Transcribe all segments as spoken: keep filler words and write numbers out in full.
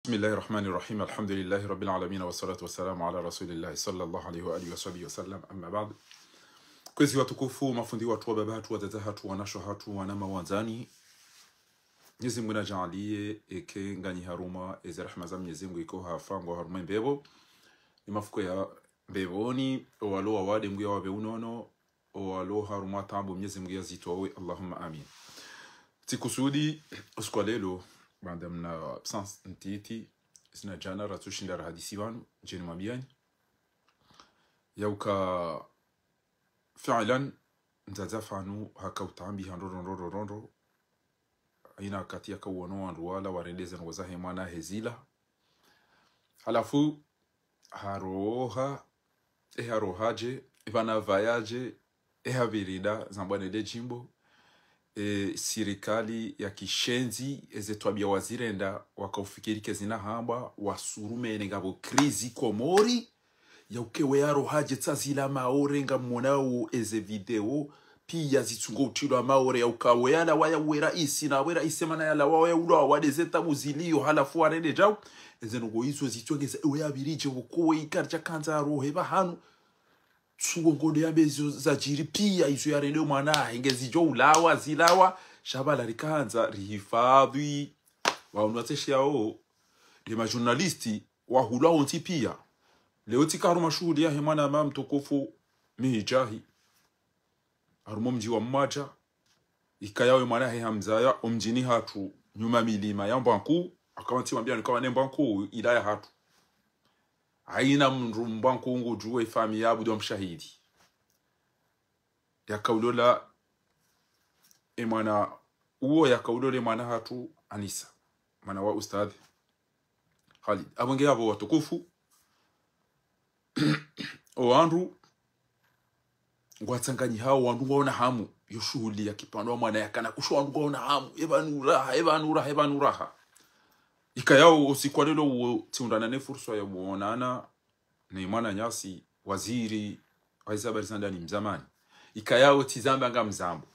بسم الله الرحمن الرحيم. الحمد لله رب العالمين، والصلاة والسلام على رسول الله صلى الله عليه وآله وصحبه وسلم. أما بعد. Kwezi watukufu, mafundi watru, wababa hatru, wadzadze hatru, wanashe hatru, wanama wandzani. Mwenyezi Mungu nadjaanliye eka nganyi harumwa eze rahma za Mwenyezi Mungu, eka hafa ngwa harumwa mbepvo. Ni mafuko ya mbepvoni, owalo wawade Mungu yawapve unono, owalo harumwa taabu Mwenyezi Mungu yazitowe, Allahumma amin. Tsikusudi, usiku wa lelo, baanda mna absence ntiti, zina djana ratsushinda rahadisi pvanu, ndjeni mwambiani. Yauka, fi'lan, mdzadze pvanu haka utambiha ndro ndro ndro ndro ndro. Haina wakati yaka uono wandru wala warende ze ndrongo zahe mwana hezila. Halafu, haroha, e haroha dje, e pvanu pvaya dje, e hapvirida, zambwa nele djimbo, e sirikali ya kishenzi, eze twabia wazirenda, waka ufikiri kezina hambwa, wasurumene ngapvo krizi Komori, yauka we yaroha dje tsa zila Maore ngamwonao eze video, piya zitsungo utrilwa Maore, yauka we yalawa ya we raisi, na we raisi mana yalawa ya ulwa wade ze taabu ziliyo, halafu warende djau, eze ndrongo izo zitsongeza, we yapviri dje pvoko we ikari dja kandza yarohe pvahanu, tsuwo ngode yambe izo zadjiri piya, izo yarende mwana, henge zidjo ulawa, zilawa, sha pvala rikandza, rihifadhwi, waunu watseshe yao, nde majournaliste, wahulwa wontsi piya. Leo tsika harumwa shuhuli yahe mwananya mtukufu Mihijahi. Harumwa mdji wa Mmadja. Ikaya we mwana he hamzaya, omdjini hatru, nyuma milima ya Mbwankuu, haka wantsi wambiani haka wane Mbwankuu, ila ya hatru. Haina mndru Mbwankuu ngudjuwe famiyi ya Abudu wa Mshahidi. Yaka ulola e mwana, uwo yaka ulola e mwana hatru Anisa, mwana wa ustadhi Khalid. Apvo nge yapvo watukufu, owandru ngwatsanganyihao, wandru ngwaona hamu, yo shuhuli ya kipvandre wa mwana yakana kusho, wandru ngwaona hamu, e pvanu raha, e pvanu raha, e pvanu raha. Ikayao usiku wa lelo uwo tsiundrana ne fursa ya uonana ne mwananyasi, waziri wa ize habari za ndani mzamani. Ikayao tsizamba ngamzambo.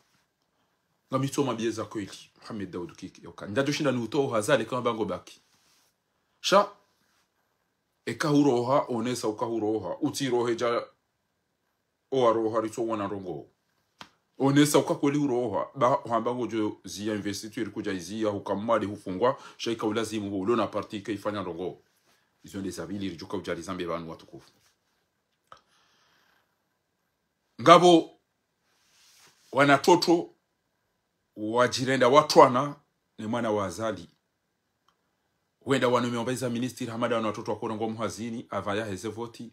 Ngamitsoma biye za kweli, Mohamed Daoud Kiki, yauka ndjadjo shinda ni utoha zale kama bango baki. Sha, eka huroha, onesa uka huroha, utsirohe dja owaroha ritso wona ndrongo. Onesa uka kweli huroha, ba hamba ngodjo ziya investiture kudja iziya, huka mwade hufungwa, sha ika ulazimu bo ulona parti ika ifanya ndrongo. Izo nde zapvili ridjuka udjalizambe pvanu watukufu. Ngapvo wanatoto wadjirenda watwana ne mwana wa Azali. Wenda wanome wamba iza ministre hama nda wanatoto wakono ngo muhazini, apvaya heze voti.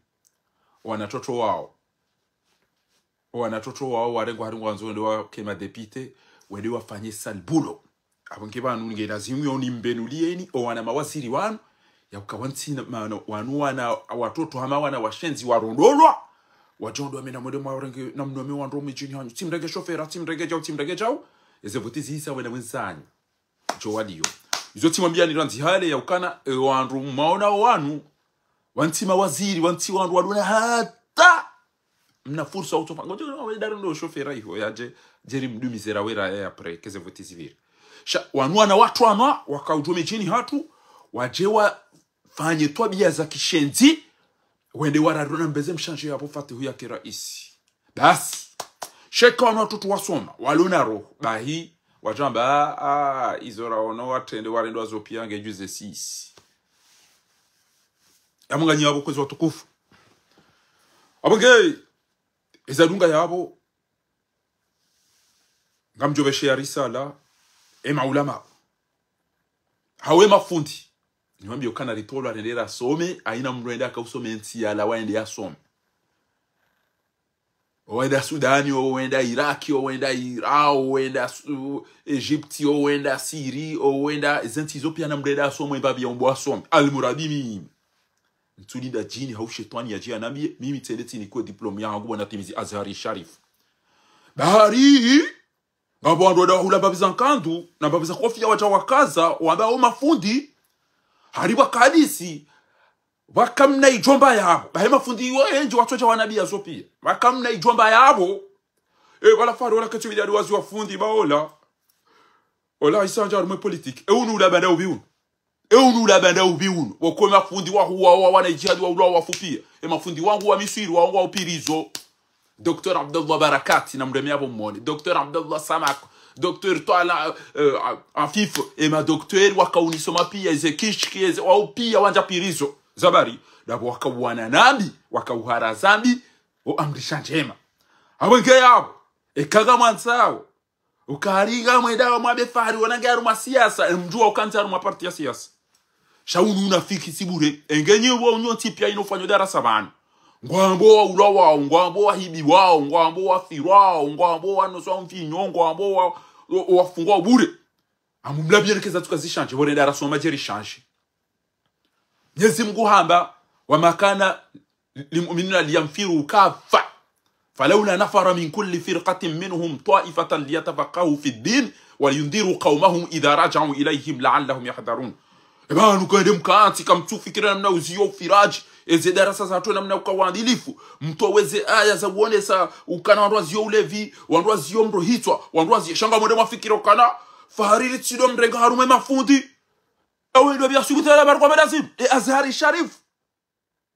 Wanatoto wao. Wanatoto wao warengwa hari ngwandzo wende wake madepite, wende wafanye sale boulot. Apvo nge pvanu nge lazimu yo nimbenulieni, owana mawaziri wanu, yauka wantsi na, mano, wanu wana watoto hama wana washenzi warondolwa, wadjo ndo wambe namwende mwarenge, namnome wandru midjini hanyu, tsimrenge shofera, tsimrenge djau, tsimrenge djau, eze voti zihisa wena wenzanyu. Djo waliyo. Izo tsimwambiani randzi hale yaukana, e wandru mwaona wanu, wantsi mawaziri, wantsi wandru walona hata mna fursa utsofa. Ngodjo, we daro ndo shofera iho, yadje, djeri mdumizera wera ya après, keze voti zipvire. Sha, wanu wana watwanwa, waka udjo midjini hatru, wadje wafanye twabia za kishenzi, wende wararona mbeze mshandje yapvo Fatihu yake raisi. Basi. Sha eka wanu watoto wasoma, walona roho, bahi, wadjamba, ah, ah, izo raono watrende warendwa zo piya nge juze sisi. Yamunganyi yapvo kwezi watukufu. Apvo nge, eza dunga yapvo, ngamdjopveshe ya risala, e maulama. Hawe mafundi. Nimwambiyo kana ritolwa rende rasome, haina mndru ende aka usome ntsi yalawa ende yasome. Owenda Sudani, owenda Iraki, owenda Ira, owenda Su-, Egypte, owenda Syrie, owenda zentsi izo piya na mndru ende asome, mbapvi ya umbo asome. Almuradi mimi. Ntsulinda djini hau shetwani yadje yanambiye, mimi tsende tsinike diplôme yahangu bwana timizi Azhari Sharif. Bahari, ngapvo wandru wenda wahula mbapvi za nkandu, na mbapvi za kofia wadja wakaza, wamba o mafundi, hari pvwaka hadisi, pvwaka mna idjomba yapvo. Bahi mafundi iwo endji watsodja wanambiya zo piya. Pvwaka mna idjomba yapvo. E, pvala fari ola ketsi bidadi wazi wafundi, ba ola. Ola isandja harumwe politique. E unu ula banda upvi unu. E unu ula banda ubi unu. Woko mafundi wahuwawa, wana djihadi waulawa wafu pia. E mafundi wangu wa Misri, wangu wa upirizo. Docteur Abdallah Barakati, na mreme apvo mmone. Docteur Abdallah Samak. Docteur Twala, eh, Afif. E ma docteur wakaunisoma pia, eze kishki, eze wao pia wandja pirizo. Zabari, ndapvo wakauwana na mbi, wakauhara za mbi, o amrisha ndjema. Apvo nge yapvo, eka ngamwandzao ukaya ngamwendao mwambe Fahari wona nge harumwa siasa, e mdjuwa ukandzi harumwa parti ya siasa. Sha unu unafiki tsi bure, enge nyi wo unyo tsi pia inu fanyo darasa pvanu. Ngwambo waulawao, ngwambo wahibiwao, ngwambo wafirwao, ngwambo wanoswa mfinyo, ngwambo wa, wa, wafungwa bure. Amu mlapvi yelekeza tsuka zishandje, pvo ne darasa woma djeri shandje. Mnyezi Mngu hamba, وما كان للمؤمنين لينفروا كافة فلولا نفر من كل فرقة منهم طائفة ليتفقهوا في الدين ولينذروا قومهم إذا رجعوا إليهم لعلهم يحذرون. E pvanu kende mkantsi kamtsufikira namna uziyo ufiraji, eze darasa zatru namna uka uadilifu, mtoweze aya za uonesa ukana wandru waziyo ulevi, wandru waziyo mrohitswa, wandru waziyo, sha ngamwende mwafikira ukana Fahari ritsidjo mrenga harumwa e mafundi. Ewe ndo pia subuti ya barikwa medazim. De Azhari Sharif.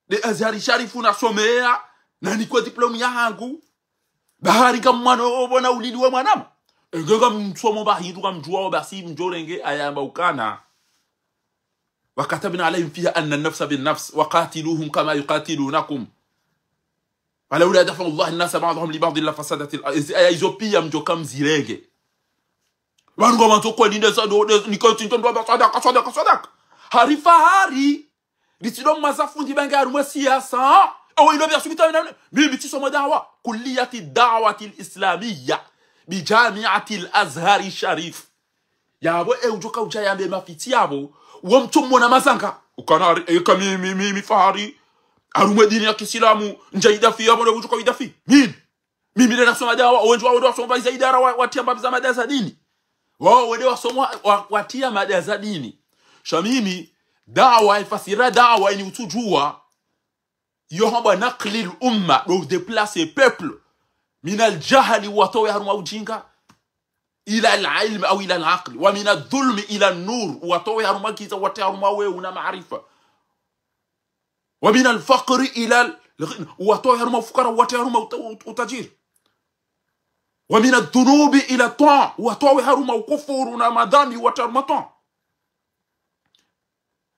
De Azhari Sharif nasomeya, na niko diplôme yahangu. Bahari ka mwana opvona ulili we mwanama. Enge ngamsomo ba hindru kamdjuwao basi mdjorenge ayamba ukana. وكتبنا عليهم فيها أن النفس بالنفس وقاتلوهم كما يقاتلونكم ولولا دفع الله الناس بعضهم ببعض لفسدت الأرض. Ezi aya izo pia mdjoka mzirenge. Pvanu ngamandzo kweli ndeza ndo, nde, niko tsinto ndo ba swadaka, swadaka, swadaka. Hari Fahari. Ritsidjo mwaza fundi ba nge harumwa siasa. Ewe ilo pia subuti na, mimi tsisomo dawa. كلية الدعوة الإسلامية بجامعة الأزهر الشريف. Yapvo e udjoka udja yambe mafitsi yapvo, wo mtsu mwona mazanga. Ukana hari, eka mi, mi, mi, mi Fahari harumwa e dini ya kisilamu, ndja idafi yapvo, ndo udjoka idafi. Mimi. Mimi nde nasoma dawa, owendji wawo ndo wasoma pvaiza idara wa, watia mbapvi za mada za dini. Wawo wende wasoma wa, watia mada za dini. Sha mimi, dawa, ifasira dawa, ini utsudjuwa. Yo hamba نقل الأمة, ndo déplacer peuple. من الجهل, watowe harumwa ujinga. إلى العلم أو إلى العقل. ومن الظلم إلى النور, watowe harumwa giza, wate harumwa wewu na maarifa. ومن الفقر إلى الغنى, watowe harumwa ufukara, wate harumwa uta-, ut-, utajiri. ومن الذنوب إلى الطاعة, watowe harumwa ukufuru na madhambi, wate harumwa twaa.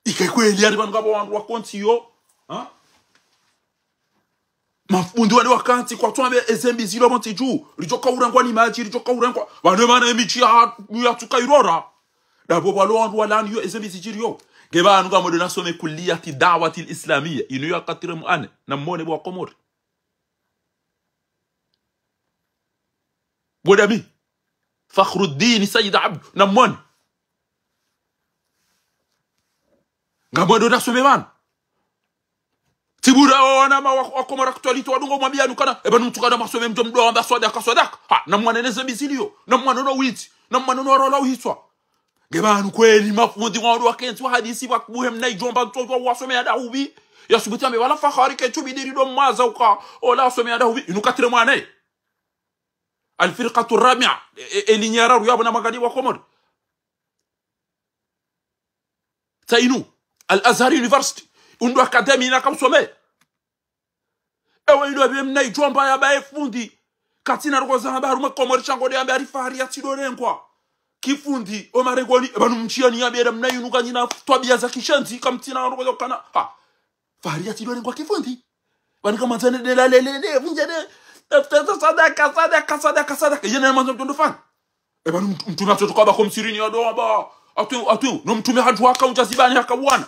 Ike kweli hari pvanu ngapvo wandru wakontsi yo, ha? Mafundi wale wakantsi kwatsu ambe eze mbi zilo pvontsi dju, ridjoka urengwa ni madji, ridjoka urengwa. Pvanu mana emidji ya, yatsuka irora. Ndapvo pvalo wandru walani yo eze mbi zidjiri yo. Nge pvanu ngamwendo nasome كلية الدعوة الإسلامية. Inu ya quatrième année. Na mwone bo wa Komori. Bwedami. Fakhruddin Said Abdu. Na mwone. Ngamwendo nasome pvanu. Tsi bure wo wanama wa, wa Comores Actualité wadunga mwambiani ukana, e pvanu mtukana masome mdjo mdro wamba swadaka, swadaka. Ha, na mwana neze mbi zilio, na mwana no witsi, na mwana no rola uhitswa. Nge pvanu kweli mafundi wa wadru wakentsi wahadisi wakubuhe mna idjomba mtsodjwa wasome ya dahubi. Ya subuti ambe wala Fakhari ketsu bidiri ndo mwaza uka, ola wasome ya dahubi. Inu quatrième année. الفرقة الرابعة. E, e, e ligne ya raru yapvo na magharibi wa Komori. Tsa inu, Al Azhar University, undru académie ina kamsome. Ewe ilo pve mna idjomba ya baye fundi. Katsina rokoza hamba harumwa Komori sha ngode yambe hari Fahari yatsidorengwa kifundi, o marengoni, e pvanu mtsiyani yambe era mna inu kanyina twabiya za kishenzi, kamtsina rokoza ukana. Ha. Fahari yatsidorengwa kifundi. Pvanu kamwandzane dela lele, le, vunje de. Sadaka, sadaka, sadaka, sadaka. Yena mwandzo mtondo fani. E pvanu mtu-, mtume atsotoka ba komsirini ya doa ba. Atu, atu, no mtume hadjuwa haka undja zibani haka wana.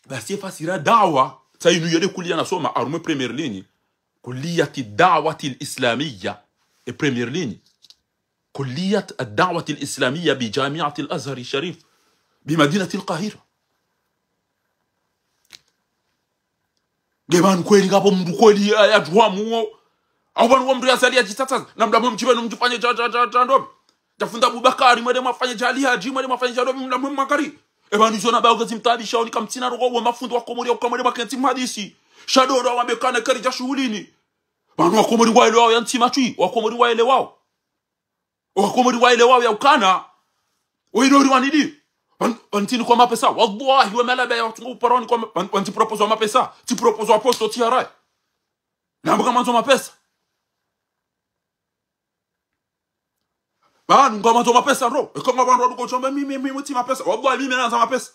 Basi efasira dawa, tsa inu yele kuliya nasoma, harumwa e première ligne. كلية الدعوة الإسلامية. E première ligne. كلية الدعوة الإسلامية بجامعة الأزهر الشريف بمدينة القاهرة. Nge pvanu kweli ngapvo mndru kweli ya, yadjuwa muwo. Au pvanu wa mndru yazali yadjitsatsaza. Na mdamwe mdjibe no mdjifanye dja, dja, dja, dja ndopvi. Djafunda Abubakari, mwende mwafanye dja Ali Hadji, mwende mwafanye dja ndopvi, mdamwe mwakari. E pvanu izo na bayo ngazimtaabishao ni kamtsina rogo wa mafundi wa Komori ya uka mwende mwakentsi mhadisi. Sha ndo ndo wambe kana kari dja shuhulini. Pvanu wa Komori waelewao ya ntsi matwi, wa Komori waelewao. Wa Komori waelewao ya ukana. Wa ino uri wanidi. Wan-, wantini kwa mapesa. Wallahi, we malaba ya watsunga uparoni kwa ma-, wan-, wantsi propose wa mapesa. Tsi propose wa posto, tsi harai. Namba ngamwandzo mapesa. Pvanu ngamwandzo mapesa ro. Eka ngapvandru waduko shamba mimi, mimi, mimi tsi mapesa. Wallahi, mimi nandza mapesa.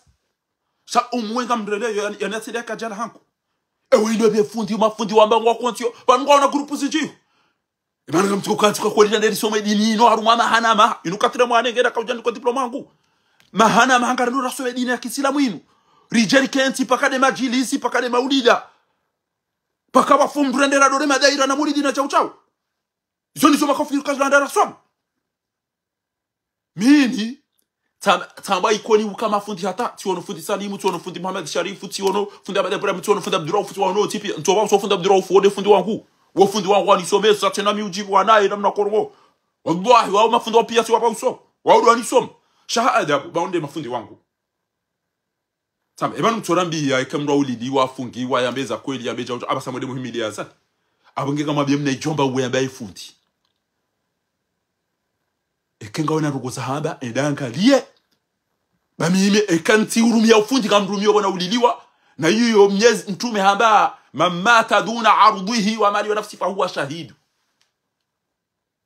Sha umwenga mrele yo, yani, yani atsile kadjala hangu. Ewe ino bie fundi, mafundi wamba ngwa kontio. Pvanu ngwaona grupu zindji. Emana ngamtsuko kantsi kwa kweli nandeli some dini ino harumwa mahana ma. Inu katile mwana ngenda kaudja ndiko diploma yangu. Mahana ma hanga rendo rasome dini ya kisilamu inu. Ridjeri kentsi paka de madjilisi, paka de maulida. Paka wafumbu rendera dore madaira na mulidi na chau chau. Izo ndizo makafiri kazilanda rasoma. Mimi, tsamba, tsamba ikoni uka mafundi hata, tsiono fundi Salimu, tsiono fundi Muhammad Sharifu, tsiono fundi Ahmad Ibrahim, tsiono fundi Abdurrauf, tsiono tipi, ntsoba uso fundi Abdurrauf, wode fundi wangu. Wo fundi wangu wanisomesa, tsena mi udjibu wanaye, namna kormo. Wallahi, wao mafundi wa pia tsiwapva uso. Wao ndo wanisoma. Sha ha adabu, baonde mafundi wangu. Tsamba, eba numtsorambiya, eka mndru auliliwa, afungiwa, yambe za kweli, yambe djau, aba samwede muhimidi ya zani. Abo nge kamwambie mna idjomba uwe yambe ayi fundi. Eke ngawe na ndrongoo za hamba, enda angaliye. Ba mimi, eka ntsi urumia ufundi, kamrumia wana uliliwa. Na yiyo mnyezi mtrume hamba, من مات دون عرضه ومال ونفسه فهو شهيد.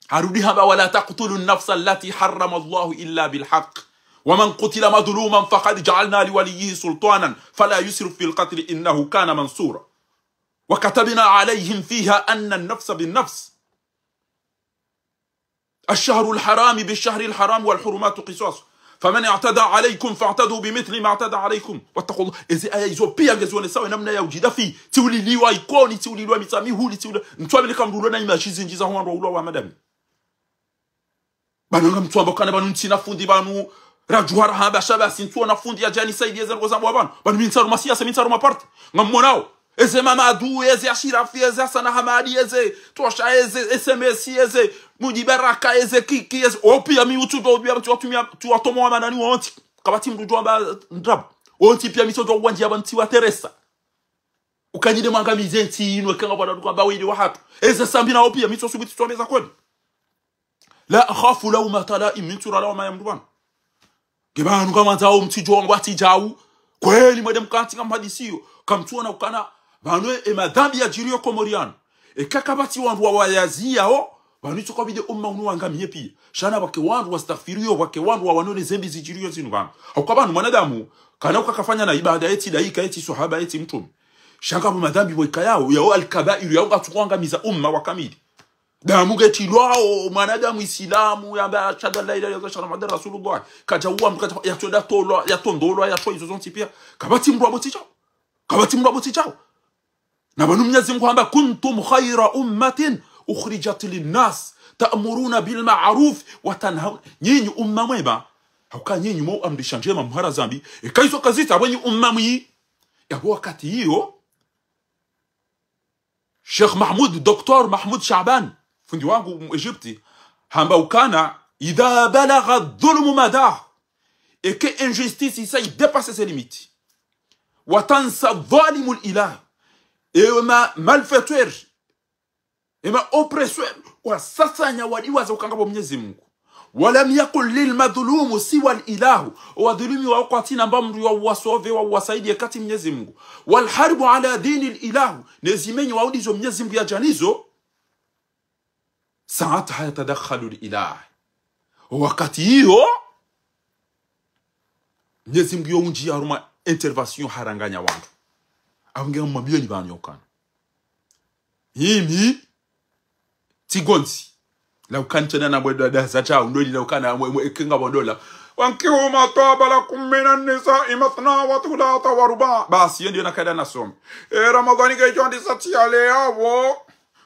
Harudi hamba, ولا تقتلوا النفس التي حرم الله إلا بالحق ومن قتل مظلوما فقد جعلنا لوليه سلطانا فلا يسرف في القتل إنه كان منصورا. وكتبنا عليهم فيها أن النفس بالنفس الشهر الحرام بالشهر الحرام والحرمات قصاص فمن اعتدى عليكم فاعتدوا بمثل ما اعتدى عليكم واتقوا الله. Ezi aya izo pia ngezionesao namna ya udjidafi, tsi uliliwa Ikoni, tsi uliliwa Mitsamihuli, tsi uliliwa, ntsu amini kamdru ulo na images zindji za hwandru wa ulwa wa madami. Pvanu ngamtsuamba ukana pvanu ntsina fundi pvanu, radjuha rahamba sha basi ntsuona fundi yadje yanisaidiye ze ndrongoo zambwa pvanu. Pvanu mi ntsi harumwa siasa, mi ntsi harumwa parti. Ngammonao. Eze Mamadu, eze Ashirafi, eze Hassan Hamadi, eze Tosha, eze S M S, eze Mudi Baraka, eze Kiki, eze, o pia mi utsudjuwa, o pia mi tsuwatumia, tsuwatomowa manani wontsi. Kapvatsi mndru udjuwa amba ndrabo. Wontsi pia mi tsudjuwa uwandjiya pvanu tsiwateresa. Ukanyide mwangamize ntsi inu, eka ngapvo wadadu kwamba wende wahatru. Eze Sambi na o pia mi tsusubuti tsuwambe za kweli. لا أخاف لومة لائم, mi ntsurara lawama ya mndru pvanu. Nge pvanu ngamwandzao mtsidjo wangwatsi djau. Kweli mwende mkantsi ngamhadisiyo. Kamtsuona ukana, pvanu e madhambi yadjiriyo Komori yanu. Eka kapvatsi wandru wawayaziyao, pvanu itsoka bidi umma unu wangamiye pia. Sha na pvwake wandru wastaghfiriyo, pvwake wandru wawanone zembi zidjiriyo zinu pvanu. Hauka pvanu mwanadamu, kana uka kafanya na ibada yetsi daika, yetsi swahaba, yetsi mtrume. Sha ngapvo madhambi pvweka yao, yao alkabairu, yao ngatsuko wangamiza umma wa kamili. Damu ngetsilwao, mwanadamu Isilamu, yamba, أشهد أن لا إله إلا الله وأشهد أن محمدا رسول الله. Kadjauwa mndru, kadja, yatsonda tolwa, yatsondolwa, yatswa izo zontsi pia. Kapvatsi mndru wapvo tsi djau. Kapvatsi mndru wapvo tsi djau. Na pvanu Mnyezi Mungu hamba, كنتم خير أمة أخرجت للناس تأمرون بالمعروف وتنهون. Nyinyi umma mwema. Hauka nyinyi mwaamrisha ndjema, mhara zambi. Eka izo kazitsi, apvo nyi umma mwi. Yapvo wakati iyo, Sheikh Mahmoud, Docteur Mahmoud Shaban, fundi wangu mu Egypte, hamba ukana, إذا بلغ الظلم مداه, eke injustice isa idépasse ses limites. وتنسى الظالم الإله. Ema malfaiteurs, ema oppresseurs, wasasanya wadiwaza uka ngapvo Mnyezi Mungu. ولم يكن للمظلوم سوى الإله. Owadhulumiwa wakwatsina mba mndru wa uwasauve, wa uwasaidie katsi Mnyezi Mungu. والحرب على دين الإله. Nezimenyi waudizo Mnyezi Mungu yadja nizo. ساعتها يتدخل الإله. Wakati iyo, Mnyezi Mungu yo undjiya harumwa intervention haranganya wandru. Apvo nge mwambiyo ni pvanu ukana. Himi, tsigondzi. Laukana tsena na mwendo da za djau, ndo ili laukana mwe, mwe, eke ngapvo ndola. وانكحوا ما طاب لكم من النساء مثنى وثلاث ورباع. Basi, yo ndiyo nakada nasoma. E, Ramadhani ke djo ndisa tsi yale yapvo.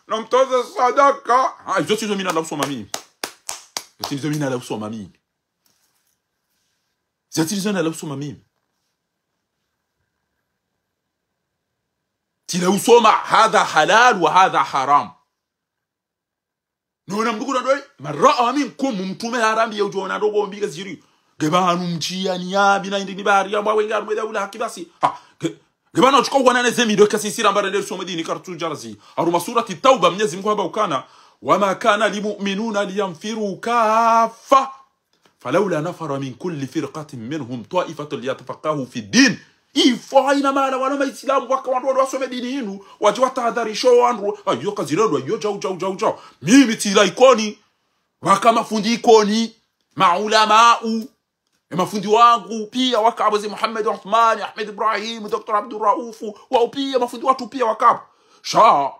Na mtoze sadaka. Ah, izo tsi zo mi nalausoma mimi. Izo tsi zo mi nalausoma mimi. Izo tsi zo nalausoma mimi. Tsilausoma, هذا حلال وهذا حرام. Nona mndru kuna ndoi, من رأى منكم, mtrume harambiya udjo ona ndrongoo mbi kaziri. Nge pvanu mdjiya ni yambi na indi ni bahari yamba wenge harumwa daula haki basi. Ha, nge, nge pvanu tsuka uwana ne zemi ndo kasi sira mbara nde some dini kartsu djarazi. Harumwa surati Tauba Mnyezi Mungu hamba ukana, وما كان المؤمنون لينفروا كافة فلولا نفر من كل فرقة منهم طائفة ليتفقهوا في الدين. Il faut haina mahala wala maislamu waka wandru wandru wasome dini inu, wadje watahadharishe wandru. Ayo kazirendwa, ayo djau, djau, djau, djau. Mimi tsila Ikoni, waka mafundi Ikoni, maulamau. E mafundi wangu pia waka Abu Zi Muhammad Uthman, Ahmed Ibrahim, Doctor Abdul Rauf, wao pia mafundi watru pia waka. Sha,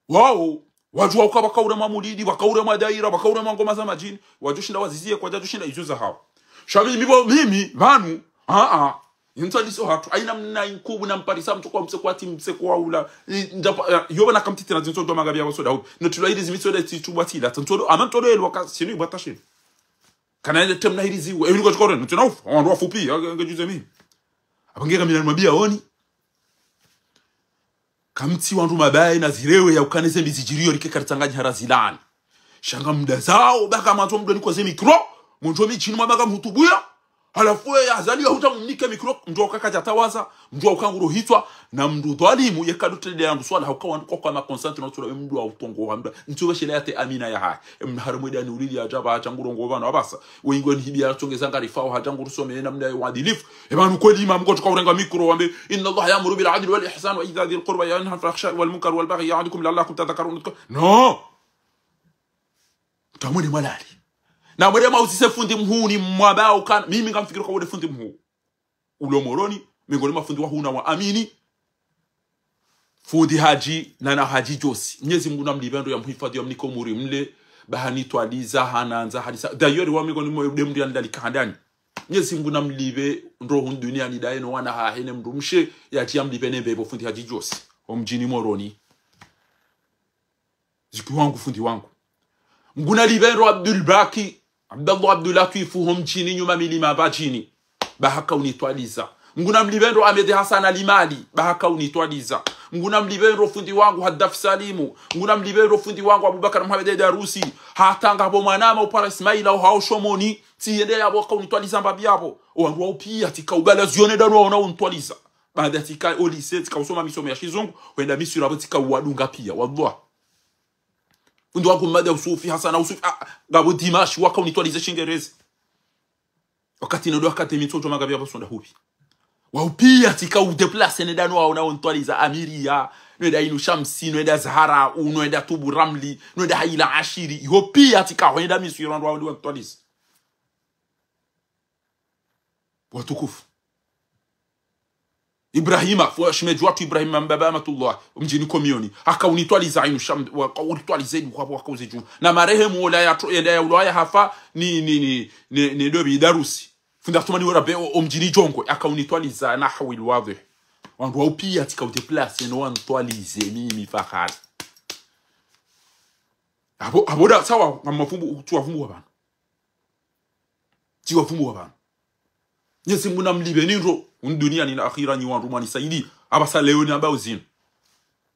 wao, wadjuwa uka wakaure mwa mulidi, wakaure mwa daira, wakaure mwa ngoma za madjini, wadjoshinda wazizie kwadjadjoshinda izo za hawo. Sha mimi bo, mimi, pvanu, a, a, intsa liso hatru, haina mna inkubu na mparisa mtru kwa mse kwa ti mse kwa ula, i, ndapa, ya, yo bana kamtiti na zintso ndo magabi ya wasoda hubi. No tula hili zimitso da tsi tubwa tila, tantsodo, ama ntsodo elu waka, sinu ibwa tashinu. Kana ende temna hili ziwe, ewe niko tsikore, no tsina ufu, wandru wafupi, ya, nge juze mimi. Apvo nge kamina nimwambia oni. Kamtsi wandru mabaye na zirewe ya ukane ze mbi zidjiriyo rike karitsanganyi hara zilani. Sha ngamdazao, baka mwandzo mdo nikoze mikro, mondjo midjini mwabaka mhutubuya. Halafu ye Azali ya hudja mnike mikro, mndru uka kadja tawaza, mndru uka nguro hitswa, na mndru dhwalimu, ye kado tele ya mndru swala, hauka wandru kwa kwa makonsantre na utsula, mndru wa utongo wa mndru, ntsi we shele ya te amina ya hayi. Emna harimwe dani ulili ya djaba, hadja nguro ngo pvanu apvasa. Wengi wani hibi ya tsongeza ngarifao, hadja nguro some, namna ya uadilifu. E pvanu kweli imamu kotsuka urenga mikro wambe, إن الله يأمر بالعدل والإحسان وإيتاء ذي القربى وينهى عن الفحشاء والمنكر والبغي يعظكم لعلكم تذكرون. No. Tamwende mwalali. Na mwende mauzise fundi mhuu ni mwabao kana. Mimi ngamfikiri kwa wode fundi mhuu. Ulo Moroni, mengoni mafundi wahuu na waamini. Fundi Hadji, na na Hadji Djosi. Mnyezi Mungu namlipve ndro ya mhifadhi ya mnike umuri mle, baha nitwaliza, hanandza, hadisa. D'ailleurs, wa mengoni mwe de mndru ya nidalika handani. Mnyezi Mungu namlipve ndro hunu duniani daye no wana hahe ne mdrumshe, yadje yamlipve ne mbepvo fundi Hadji Djosi. Ho mdjini Moroni. Ziki wangu fundi wangu. Mngu nalipve ndro Abdul Baki, Abdallah Abdul Latifu ho mdjini nyuma milima pvadjini. Baha haka unitwaliza. Mngu namlipve ndro Ahmed Hassan Alimali. Baha haka unitwaliza. Mngu namlipve ndro fundi wangu Haddafi Salimu. Mngu namlipve ndro fundi wangu Abubakar Mohamed Darusi. Hata ngapvo mwanama upara Ismaila uhao Shomoni. Tsiyende yapvo haka unitwaliza mbapvi yapvo. Owandru wao pia tsika ubala zione danu waona untwaliza. Baanda tsika o lycée, tsika usoma misomo ya shizungu, hwenda Misri apvo tsika uwadunga pia, wallah. Fundi wangu Mmadi Usufi, Hasana Usufi, ah, ngapvo Dimashi, waka unitwalize Shingereza. Wakati nodo wakati mitso djo magabi apvo sonda hubi. Wao pia tsika udéplacer nenda no waona untwaliza Amiria, nwenda inu Shamsi, nwenda Zahara, u, nwenda Tubu Ramli, nwenda Haila Ashiri, iho pia tsika hwenda Misri wandru wao ndi wantwaliza. Watukufu. Ibrahima, fo shemedji watru Ibrahima mbaba Amatullah, mdjini Komiyoni. Haka unitwaliza inu Sham, waka unitwaliza inu kwa waka uze dju. Na marehemu ola ya tro, yenda ya ulo ya hafa, ni, ni, ni, ni, ni dobi Darusi. Fundi Atumani wera be o, o mdjini Djongwe, haka unitwaliza na hawil wadhih. Wandru wao pia tsika udéplacer, no wantwalize, mimi Fahari. Apvo, apvo da, sawa, ngamafumbu, tsi wafumbu wa pvanu. Tsi wafumbu wa pvanu. Mnyezi Mungu namlipve ni ndro, hunu duniani na akhira nyi wandru mwanisaidia. Apvasa leo ni amba uzinu.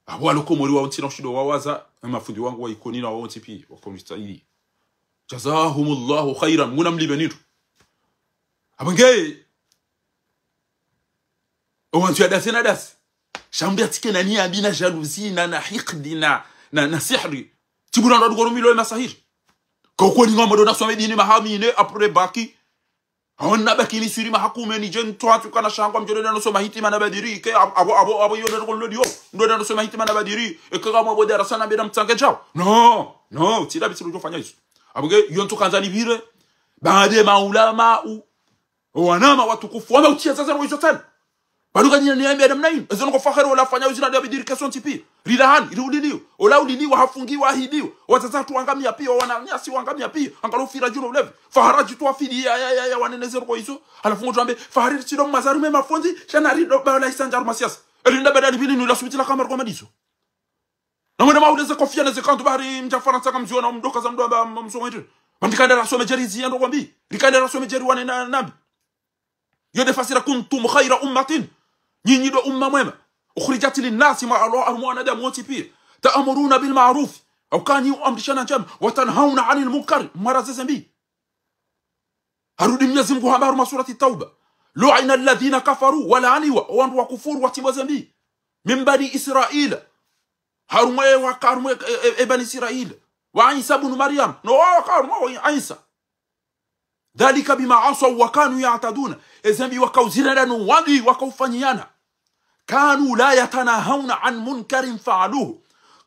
Apvo walo Komori wao ntsi na ushindo wawaza, na mafundi wangu wa Ikoni na wao ntsi pia, waka unisaidia. جزاهم الله خيرا, Mungu namlipve ni ndro. Apvo nge, owantru ya dasi na dasi. Sha mndru ya tsike na niya mbi na jalousie na, na hikdi na, na, na sihri. Tsi bura ndo adugoro milo e masahiri. Ka ukweli ngwa mdo nasome dini maha mine après bac. Awo nabaki Misri maha kume nidje ntwatsu kana shangwa mdjo nda nosoma hitima na badiri. Ke apvo, apvo, apvo, apvo, yo ndo ko lodi yo. Ndo nda nosoma hitima na badiri. Eka ngamwa bo darasa na beda mtsange djao. No, no, tsi da bitsi ludjo fanya izo. Apvo nge, yo ntsu kandza nipvire. Baadhi maulamau. Owanama watukufu, wama utsiya zaza no izo tsena. Baluka nyina ni yambi Adam na inu. Ezo noko Fahari ola fanya uzina dia bidiri keso ntsi pia. Rilahani, ri uliliwa. Ola uliliwa, hafungiwa, ahibiwa. Wazaza watru wangamia pia, wananyasi wangamia pia. Angalo fira djuu no ulevi. Fahari djitwa fidi ya, ya, ya, ya, wanene zero kwa izo. Halafu ngodjo ambe, Fahari tsido mazarume mafundi, sha na rido bala isandjaru masiasa. Elinda badani pvili nula subiti la kamar kwa madizo. Na mwende mauleze kofia neze kandu bahari mdja Farantsa kamziona mdoka za mdo amba msomo wetu. Pvandzi rikaenda rasome djeri zi ya ndo kwambi. Rikaenda rasome djeri wane na, nambi. Yo nde fasira كنتم خير أمة. Nyinyi ndo umma mwema. أخرجت للناس, mwa alo, alo mwanadamu wontsi pia. تأمرون بالمعروف. Hauka nyi uamrishana ndjema. وتنهون عن المنكر. Mwaraze ze mbi. Harudi Mnyezi Mungu hamba harumwa surati Tauba. لعن الذين كفروا, walaaniwa, owandru wakufuru watsimbwa ze mbi. من بني إسرائيل. Harumwa e waka, harumwa e, e, e, e Bani Israila. وعيسى ابن مريم. No waka harumwa wa Isa. ذلك بما عصوا وكانوا يعتدون. Ezembi wakauzirenda no wandru wakaufanyiana. كانوا لا يتناهون عن منكر فعلوه.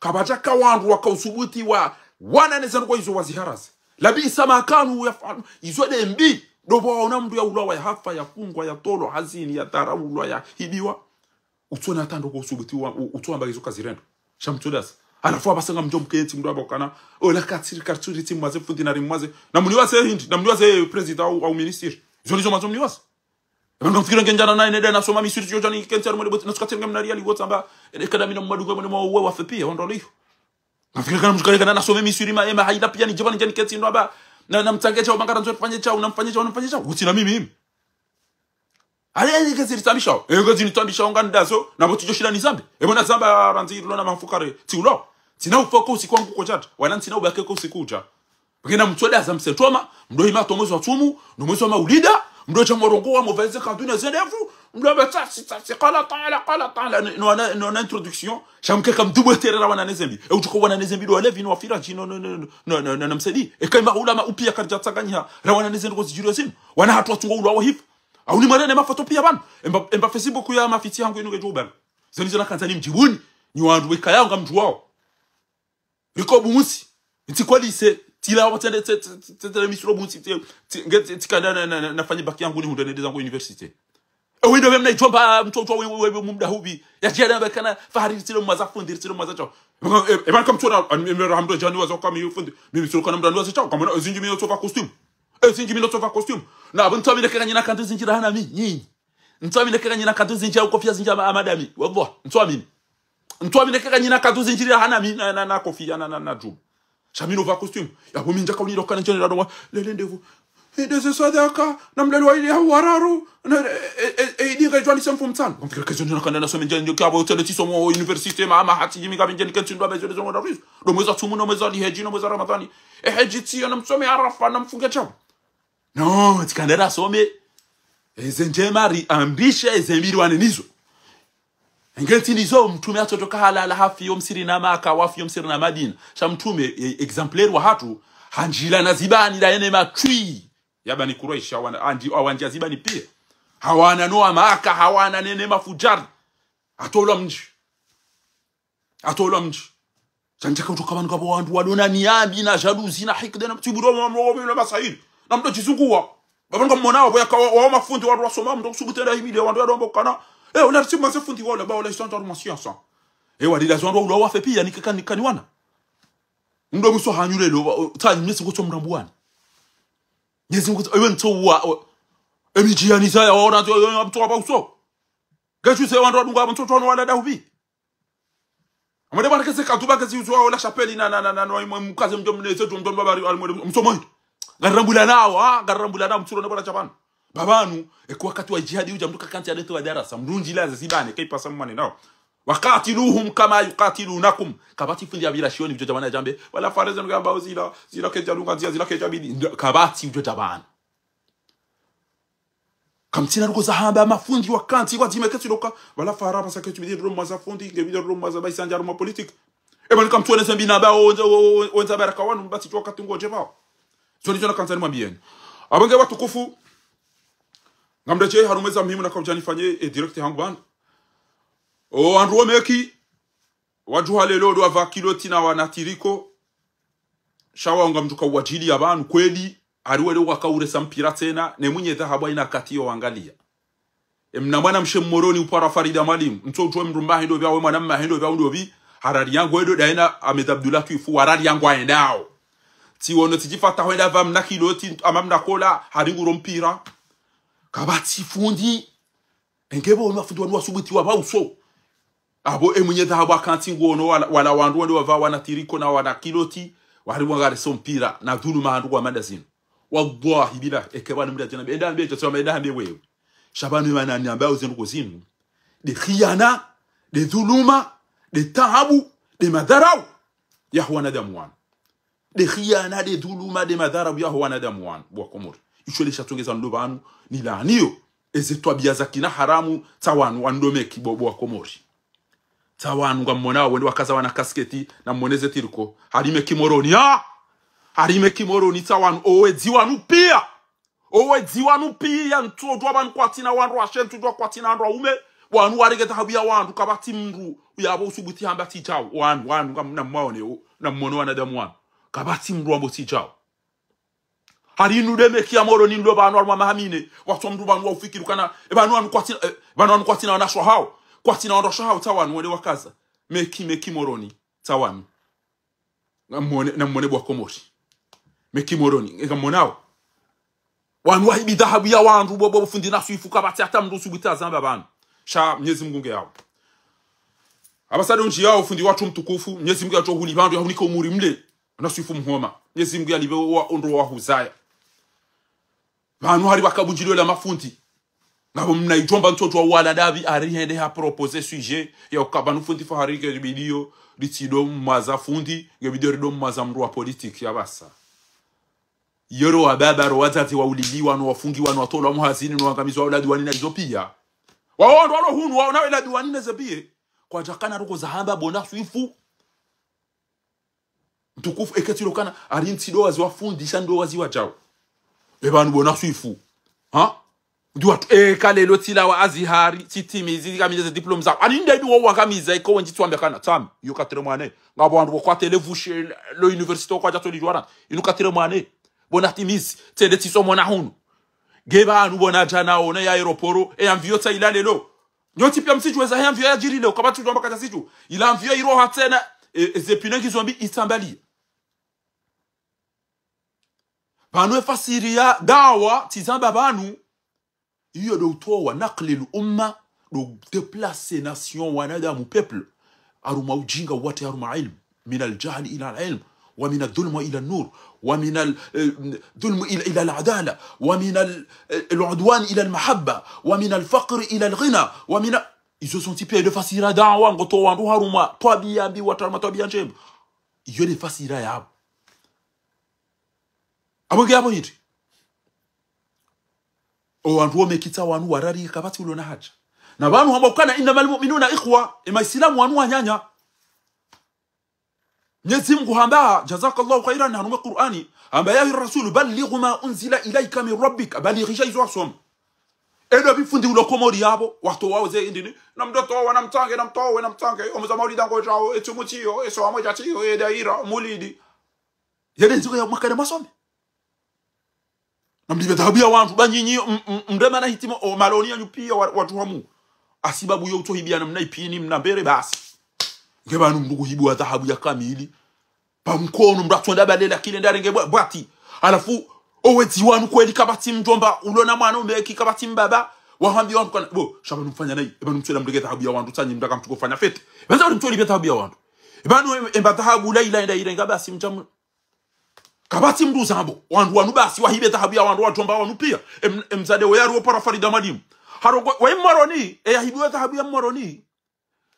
Kapvadjaka wandru wakausubuti wa wana nezendrongoo izo waziharaze. لبئس ما كانوا يفعلون. Izo ndembi. Ndopvo waona mndru yaulwa, yahafa, yafungwa, yatolwa hazini, yadharaulwa, yahibiwa. Utsona hata ndrongoo usubuti wa, u-, utsoamba izo kazirendwa. Sha mtsodaza. Halafu apvasa ngamdjo mkentsi mndru amba ukana, ola katsiri, katsiri tsi mwaze fundi na rimwaze. Na muniwaze hindri, na muniwaze président au, au ministre. Izo ndizo mwandzo muniwaze. Eba ngamfikira ngendjana naye nende nasome Misri, tsidjo djani kentsi harimwa le boti, na tsukatsiri ngemna riali wotsamba, ene kada mina mmadunga mwana mwa uwe wafe pia, wandru waliyo. Ngamfikira kana mdru kale kana nasome Misri ma, ema haila pia nidje pvanu ndjeni kentsi ndo amba, na, na mtsange shao, mangara ndzo fanye shao, na mfanye shao, na mfanye shao. Utsina mimi. Ale, ale, ngezi nitsambishao. E, ngezi nitsambishao ngandazo, na pvo tsidjo shinda nizambe. E, bona zamba randzi rilo na mafukare, tsi ulo. Tsina ufa ko usiku wangu ko djadja. Wala ntsina ubaki ko usiku udja. Pvakena mtsodaza mse toma, mndro hima to mwezi wa tsumu, no mwezi wa maulida, mndro dja mwarongowa, mopvaeze kandru ne zendevu, mndro mbe tsasi, tsasi, qala taala, qala taala, no, no, no, no introduction, sha mkeka mdubwe terera wana nezembi. E, utsuko wana nezembi, ndo walevi, no wafiraji, no, no, no, no, no, no, no, msedi. E, kaima ulama upia karidja tsanganyiha, ra wana nezendrongoo zidjiriyo zinu. Wana hatru watsungo ulwa wahifu. Au ni mwarene mafoto pia pvanu. Emba, emba Facebook ya mafitsi hangu inu ngedjo ubala. Zeni zona kandza nimdjibuni. Nyi wandru weka yao ngamdjuwao. Riko bunsi. Ntsi kwalise. Tsila watsende, tse, tse, tse, tse, misiro bunsi. Tse, tse, nge, tse, tsikanda na, na, na, nafanye bac yangu nihundre nende zangu université. E, wendo mna idjomba, mtsotswa we, we, we, mumda hubi. Ya djana bakana, fahari tsilo mwaza fundi, tsilo mwaza shao. E, e, bana kamtsona, ani, e, mera hamdo djani waza kami fundi. Mimi tsilo kana mda waza shao. Kamana, e, zindji mi no tsofa costume. E, zindji mi no tsofa costume. Na, pvo ntsu amine keka nyina kandru zindji rahana mi, nyinyi. Ntsu amine keka nyina kandru zindji au kofia zindji ama, ama dami. Wallah, ntsu amine. Ntsu amine keka nyina kandru zindji rahana mi na, na, na kofia na, na, na djubu. Sha mi no va costume. Yapvo mi ndjaka uniro kana ndjeni rado wa, lele ndevu. E, ndeze swadaka, na mlele wa ili ya wararu, na, e, e, e, e, idinga idjwani semfu mtsanu. Kamfikira kezo ndjona kanda nasome ndjeni, ndjo kiapvo utele tsisomo université, ma, ma hati jimi kabi ndjeni kentsi ndo abezo, ndezo ndo rizo. Ndo mwezi wa tsumu, ndo mwezi wa liheji, ndo mwezi wa Ramadhani. E, heji tsiyo, na msome Arafa, na mfunge shao. No, tsikandera some. Eze ndjema riamrishe, eze mbi riwane nizo. Engeti nizo, mtrume atsotoka halala hafi yo Misri na Maka, wafi yo Misri na Madina. Sha mtrume, e, exemplaire wahatru, handjila na zibani la yene matwi. Ya Bani Kuraish, hawana, andi, hawandjia zibani pia. Hawana no wa Maka, hawana nene mafudjari. Hatolwa mdji. Hatolwa mdji. Sha ndjaka utoka pvanu kapvo wandru walona niya mbi na jalousie na hikda na mtsiburo wa mrogo mlo masahiri. Na mndro djizunguwa. Pvapvo ngamwonao, pvo yaka wa, wa mafundi wandru wasoma, mndro kusubutu enda himile, wandru yado wamba ukana. E, ula ritsi mwaze fundi wala, ba ula isandza rumwa siasa. E, walila zo wandru ula wafe pia, nikeka, nikaniwana. Mndro mwiso hanyulelo, wa, o, tsa, Mwenyezi Mungu tso mrambuwani. Mwenyezi Mungu, ewe ntso wa, o, e midjiyani saya, waona, tso, yo, yo, mtso wapva uso. Ngechu se wandru wadunga, mtso tsono wala dahubi. Amade bwana keze katuba kezi uzwa ola chapeli na, na, na, na, na, mkaze mdjo mneze, mdjo mdjo mbaba ali, ali mwele, msomo hindru. Ngarirambula nao, ha? Ngarirambula nao, mtsuro na bwana chapana. Pvapvanu, eka wakati wa jihadi udja mndru kakantsi ya leto wa darasa, mndru ndjila ze zibane, kaipasa mmane nao. وقاتلوهم كما يقاتلونكم. Kapvatsi fundi ya pvira shioni udjo djabana djambe. Wala fareze nuka yamba zila, zila kedja lunga ndzia, zila kedja bidi. Ndo, kapvatsi udjo djabana. Kamtsina ruko za hamba mafundi wakantsi wadzime ketsi loka. Wala fara pasa ketsi bidi ro mwaza fundi, nge bidi ro mwaza baisa ndja ro mwa politique. E bani kamtsuone zembi na ba onze, o-, o-, onze baraka wanu, mbasi tsi wakati ngodje pvao. Zo nizo nakandza nimwambiyeni. Apvo nge watukufu, ngamdadje harumwa eza muhimu nakaudja nifanye, e, direct hangu pvanu. O, wandru wo Meki, wadjuha lelo ndo wapva kiloti na wana tiriko. Sha wao ngamdjo ka uwadjiliya pvanu kweli, hari wele wakauresa mpira tsena, ne mwinyi dhahabu hayina kati yo wangaliya. E mna mwana mshe Mmoroni upara Farida Mwalimu, mtso udjuwe mndru mba hendo pvia, we mwana mma hendo pvia undo pvi, harari yangu edo, dayina Ahmed Abdullah Twifu, warari yangu ayendao. Tsi wono tsi djifata hwenda pva mna kiloti, ama mna kola, hari nguro mpira. Kapvatsi fundi, Enge pvo wanu mafundi wanu wasubutiwa pvauso. Apvo e mwinyi dhahabu akantsi nguono wala, wala wandru wende wapva wana tiriko na wana kiloti, wari wangareso mpira, na dhuluma handru kwa manda zinu. Wallahi billahi, eke pvanu mdru adjana, enda ambe, djasema enda ambe wewe. Sha pvanu pvanu nani ambao zendrongoo zinu. Nde khiyana, nde dhuluma, nde taabu, nde madharau. Yaho wanadamu wanu. Nde khiyana, nde dhuluma, nde madharau yaho wanadamu wanu, bo wa Komori. Isho le sha tsongeza ndo pvanu, nilaaniyo, eze twabiya za kina haramu, tsa wanu, wanu ndo Meki bo, bo wa Komori. Tsa wanu ngammonao, wende wakaza wana kasketi, na mmone ze tiriko. Hari Meki Moroni, ha! Hari Meki Moroni, tsa wanu, owedzi wanu pia! Owedzi wanu piya, ntsudjuwa pvanu kwatsina wandru washe, ntsudjuwa kwatsina wandru waume. Wanu warenge dhahabu ya wandru, kapvatsi mndru yapvo usubuti hamba tsi djawo. Wanu, wanu, ngam-, namwaone, o, namwone wanadamu wanu. Kapvatsi mndru wambo tsi djawo. Hari inu nde Meki ya Moroni nilo pvanu harumwa maha mine, watsu wa mndru pvanu waufikiri ukana, e pvanu wanu kwatsina, e, pvanu wanu kwatsina wanashe hawo, kwatsina wanashe hawo, tsa wanu wende wakaza. Meki, Meki Moroni, tsa wanu. Namwone, namwone bo wa Komori. Meki Moroni, ngamwonao. Wanu wahibi dhahabu ya wandru, bo, bo, bo fundi Naswifu, kapvatsi hata mndru usubuti yazamba pvanu. Sha Mnyezi Mungu nge yawo. Apvasa ndo ndjiyawo fundi watru mtukufu, Mnyezi Mungu yatsohuli pvandru, yahunike umuri mle. Naswifu Mhoma. Mnyezi Mungu yalipve wa ondro wahuzaya. Pvanu hari pvaka bundjilio la mafundi. Ngapvo mna idjomba ntsodjuwa wala ndapvi hari hende ha proposer sujet ya uka pvanu fundi Fahari nge video ritsido mwaza fundi, nge video rido mwaza mndru wa politique ya pvasa. Iyo ro wababa ro wadzadze wauliliwa no wafungiwa no watolwa muhazini no wangamizwa wala diwani na izo piya. Wawo ndo walo hunu wawo nawe la diwani na ze piya. Kwadjakana roko zahamba bo Naswifu. Mtukufu, eke tsi lo ukana, hari ntsi ndo wazi wafundisha ndo wazi wadjao. E pvanu bo Naswifu. Ha? Ndi watru, eka lelo tsilawa Azihari, tsitimizi, kamize ze diplôme zawo. Hari nde ibi wawo wakamiza, eka wendji tsi wambe ukana, tsami, iyo quatrième année. Ngapvo wandru bo kwa tele vushe, lo université kwadjatolidjuwa na, inu quatrième année. Bo natimizi, tsende tsisomo na hunu. Nge pvanu bo nadja naone ya aéroport, e avion tsa ila lelo. Nyontsi piya mtsidjuwa eza he avion yadjiri leo, kapvatsi udjuwa amba kadja sidjuwa. Ila avion iroha tsena, e, e, ze pneu ngizo mbi itsambaliya. Pvanu e fasiri ya dawa, tsizamba pvanu, iyo ndo utowa naqlil umma, ndo déplacer nation, wanadamu, peuple. Harumwa ujinga uwatre harumwa ilmu. من الجهل إلى العلم، ومن الظلم إلى النور، ومن ال-، eh, الظلم إلى، إلى العدالة، ومن ال-، eh, العدوان إلى المحبة، ومن الفقر إلى الغنى، ومن، izo zontsi piya nde fasiri ya dawa, ngotowa wandru harumwa twabiya mbi watre harumwa twabiya ndjema. Iyo nde fasiri yapvo. Apvo nge yapvo hindri. O wandru wo Meki tsa wanu warari kapvatsi ulo na haja. Na pvanu hamba ukana إنما المؤمنون إخوة. E maisilamu wanu wananya. Mnyezi Mungu hamba, جزاك الله خيرا, harumwa Qur'ani. Hamba, يا أيها الرسول بلغ ما أنزل إليك من ربك. Balighisha izo wasoma. Endo pvi fundi ulo Komori yapvo, watru wawo ze indini. Namdo towa, namtsange, namtowe, namtsange. Omuza maulida ngodjao, e tsumu tsiyo, e sowa mwedja tsiyo, e daira, mulidi. Yele ndziko ya mwakale masome. Namlipve dhahabu ya wandru, ba nyinyi, m-, m-, mrema na hitima, o maloni yanyu piya wa-, watru hamu. Hasibabu yo utsohibiya na mna ipini, mna mbere, basi. Nge pvanu mndru kuhibiwa dhahabu ya kamili. Pa mkono, mndru atsonda balela, kile ndarenge bwa-, bwati. Halafu, owedzi wanu kweli kapvatsi mdjomba, ulo na mwana umeki kapvatsi mbaba. Wahambi wandru kana, bo, sha pvanu mfanya nayi, e pvanu mtswela mrenge dhahabu ya wandru, tsanyi mndru aka mtsuko fanya fête. E pvanu mtswela mlipve dhahabu ya wandru. E pvanu em-, emba dhahabu la ila enda irenga basi mdjamu. Kapvatsi mndru uzambo, wandru wanu basi, wahibe dhahabu ya wandru, wadjomba wanu piya. Em-, emzade we yari wo para Farida Mwalimu. Harongo, we Moroni, e yahibiwe dhahabu ya Moroni.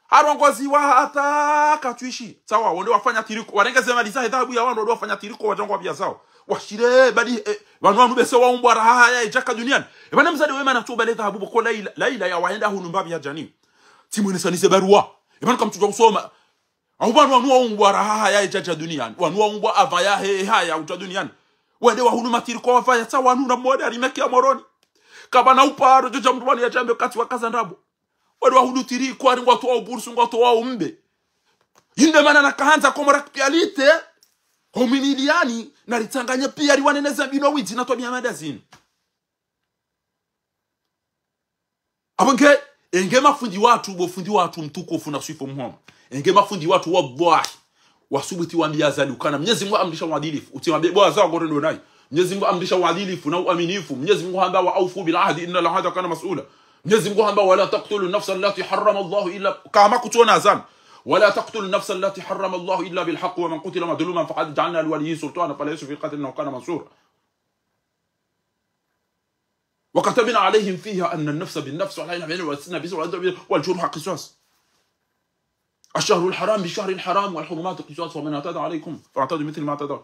Harongoziwa hata katwishi. Tsawa, wonde wafanya tiriko, warenge ze mali zahe dhahabu ya wandru, wonde wafanya tiriko, wadjangwa piya zawo. Washire, badi, eh, wanu wanu bese waumbwa raha haya idjaka duniani. E pvanu mzade we mana tsu bale dhahabu pvoko la ila, la ila ya wahenda hunu mbapvi ya djani. Tsimwene sanise baruwa. E pvanu kamtsudjuwa usoma. Au pvanu wanu waumbwa raha haya idjadja duniani. Wanu waumbwa apva yahe haya udja duniani. Wende wahulu matiriko wapvaya tsa wanu na mwade hari Meki ya Moroni. Kapvana uparo djodja mndru wanu yadjambe katsi wakaza ndrabo. Wende wahulu tiriko hari ngwatowa ubursu, ngwatowa umbe. Inde mana nakahandza Comores Actualité. Homwiniliani, naritsanganye piya riwaneneze mbinu widzi na twabiya mada zinu. Apvo nge, enge mafundi watru, bo fundi watru mtukufu Naswifu Mhoma. Enge mafundi watru wallahi. Wasubuti wambiya Azali ukana. Mnyezi Mungu amrisha uadilifu. Utsi wambiye bo Azali ngore ndo nayi. Mnyezi Mungu amrisha uadilifu na uaminifu. Mnyezi Mungu hamba وأوفوا بالعهد إن العهد كان مسؤولا. Mnyezi Mungu hamba ولا تقتلوا النفس التي حرم الله إلا، kama kutsona Azali. ولا تقتلوا النفس التي حرم الله إلا بالحق ومن قتل مظلوما فقد جعلنا لوليه سلطانا فلا يسرف في القتل إنه كان منصورا. وكتبنا عليهم فيها أن النفس بالنفس والعين بالعين والسن بالسن والأنف بالأنف والجروح قصاص. الشهر الحرام بالشهر الحرام والحرمات قصاص فمن اعتدى عليكم فاعتدوا بمثل ما اعتدى.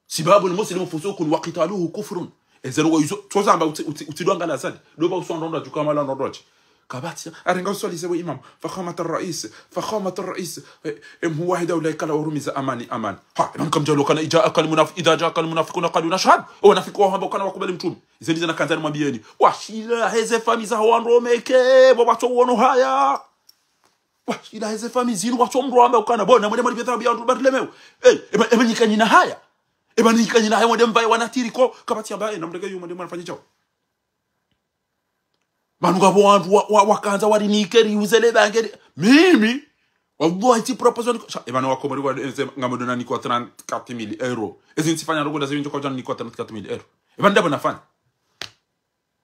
سباب المسلم فسوق وقتاله كفر. Ezeno wa izo, tozamba utsi, utsi, utsi dwanga la Azali. Doba uswa ndronda djuka mala ndronda dji. Kapvatsi, arenga uswalize we imam. Fakhamat al-rais, fakhamat al-rais. E, e mhuu wahe daula ikala warumiza amani, amani. Ha, imam kamdjalo kana idha jaaka al-munaf-, idha jaaka al-munafiquna qalu nashhad. O wanafiki wahamba ukana wakubali mtrume. Ize ndizo nakandza nimwambiyeni. Washila heze fami zaho wandru wa Meke, bo watso wono haya. Washila heze fami zinu watso mdru wamba ukana. Bo, namwende mwalipve thawabu ya wandru barilemeo. E, eba, eba nyikanyina haya. Eba nyikanyina haya mwende mvaye wanatiri ko. Kapvatsi amba, e, namreke yu mwende mwanafanye djao. Pvanu ngapvo wandru wa, wa, wakandza warinike riuze le bange ri-, mimi, wallahi tsi proposal niko, sha, e pvanu wakomori wa, eze, ngamdjo na nikwa trente-quatre mille euros. Ezi ntsifanya ndrongo ndazo ndjo kwadja nikwa trente-quatre mille euros. E pvanu ndapvo nafanya.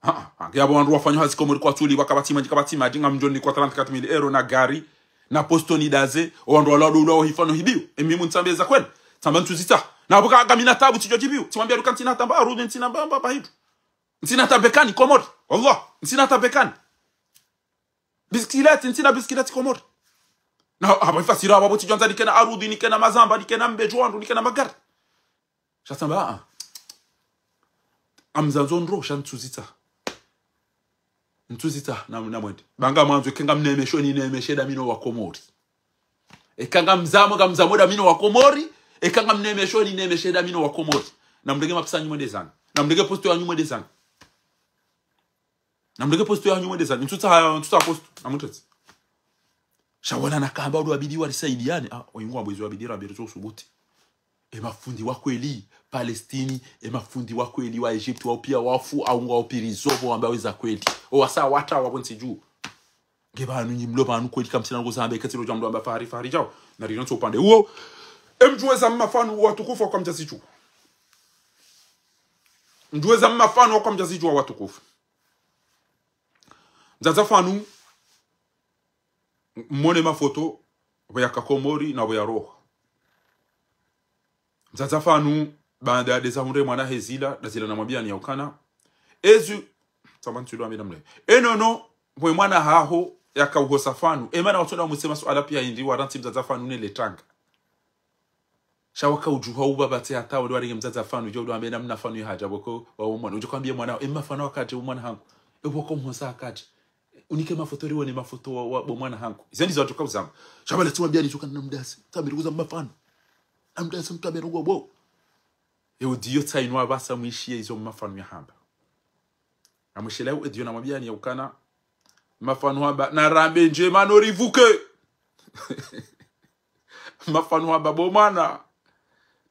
Ha, ha, ha, ngapvo wandru wafanya hazi Komori kwatsuli, wakapvatsi madji, kapvatsi madji, ngamdjo nikwa trente-quatre mille euros na gari, na posto nidaze, o wandru wala wadula wahifano hibiyo. E mimi ntsambe za kweli. Tsamba ntsuzitsaha. Na pvoka ngamina tabu tsidjo djibiyo. Tsimwambia luka ntsina tamba, arudhi ntsina mba, mba, mba hitu. Ntsina hata bekani, Komori. Wallah, ntsina hata bekani. Bisikileti, ntsina bisikileti, Komori. Na, hapvo ifasira, hapvo tsidjo andza nikena arudhi, nikena mazamba, nikena mbedjo wandru, nikena magari. Sha tsamba, a, a. Ngamzandzo ndro, sha ntsuzitsaha. Ntsuzitsaha, na, namwende. Ba ngamwandzo, eka ngamnemesho, ninemeshe dami no wakomori. Eka ngamzamo, ngamzamo dami no wakomori. Eka ngamnemesho, ninemeshe dami no wakomori. Namrenge mapesa yanyu mwende zanyu. Namrenge posto yanyu mwende zanyu. Namrenge posto yanyu mwende zanyu. Ntsutsaha, ntsutsaha posto. Namutetse. Sha wala nakamba udu wabidi warisaidiyane. A, oyingu wabwezi wabidi rabiri zo usubuti. E mafundi wa kweli, Palestini, e mafundi wa kweli wa Egypte, wao pia wafu, au ngwao pvirizo, pvo wamba weza kweli. O wasa wata wa pvontsi dju. Nge pvanu nyi mlo pvanu kweli kamtsina ngo zamba, eka tsi lo dja mlo amba fahari, fahari djao. Na rino ntso upande uwo. E mdjuwe za mmafanu watukufu wa kwa mdjazidjuwa. Mdjuwe za mmafanu wa kwa mdjazidjuwa watukufu. Mdzadze fanu, mwone mafoto, pvo yaka Komori na pvo yaroha. Mdzadze fanu, baanda ya deza hundre mwana hezila, dazila namwambiyani ya ukana. Ezi, tsamba ntsulo amina mle. E nono, pvwe mwana haho, yaka uhosa fanu. E mana watsona wamwise masuala pia hindri, warantsi mdzadze fanu ne letanga. Sha waka udjuha uba batse hata wali warenge mdzadze fanu, udjo udu ambe namna fanu ya hadja, pvoko, wa umwana. Udjo kwambiye mwana, e mma fanu wakadje umwana hangu. E pvoko mhosa akadje. Unike mafoto riwone mafoto wa, wa, bo mwana hangu. Ize ndizo wadjo kauzamba. Sha pvala tsimwambiyani djuka namdase. Tsambe rikuza mmafanu. Namdase mtsambe rugo bo. E udiyo tsainu apvasa mwishiye izo mmafanu yahamba. Namwishile u ediyo namwambiyani ya ukana. Mmafanu hamba, narambe ndjema no rivuke. Mmafanu hamba bo mwana.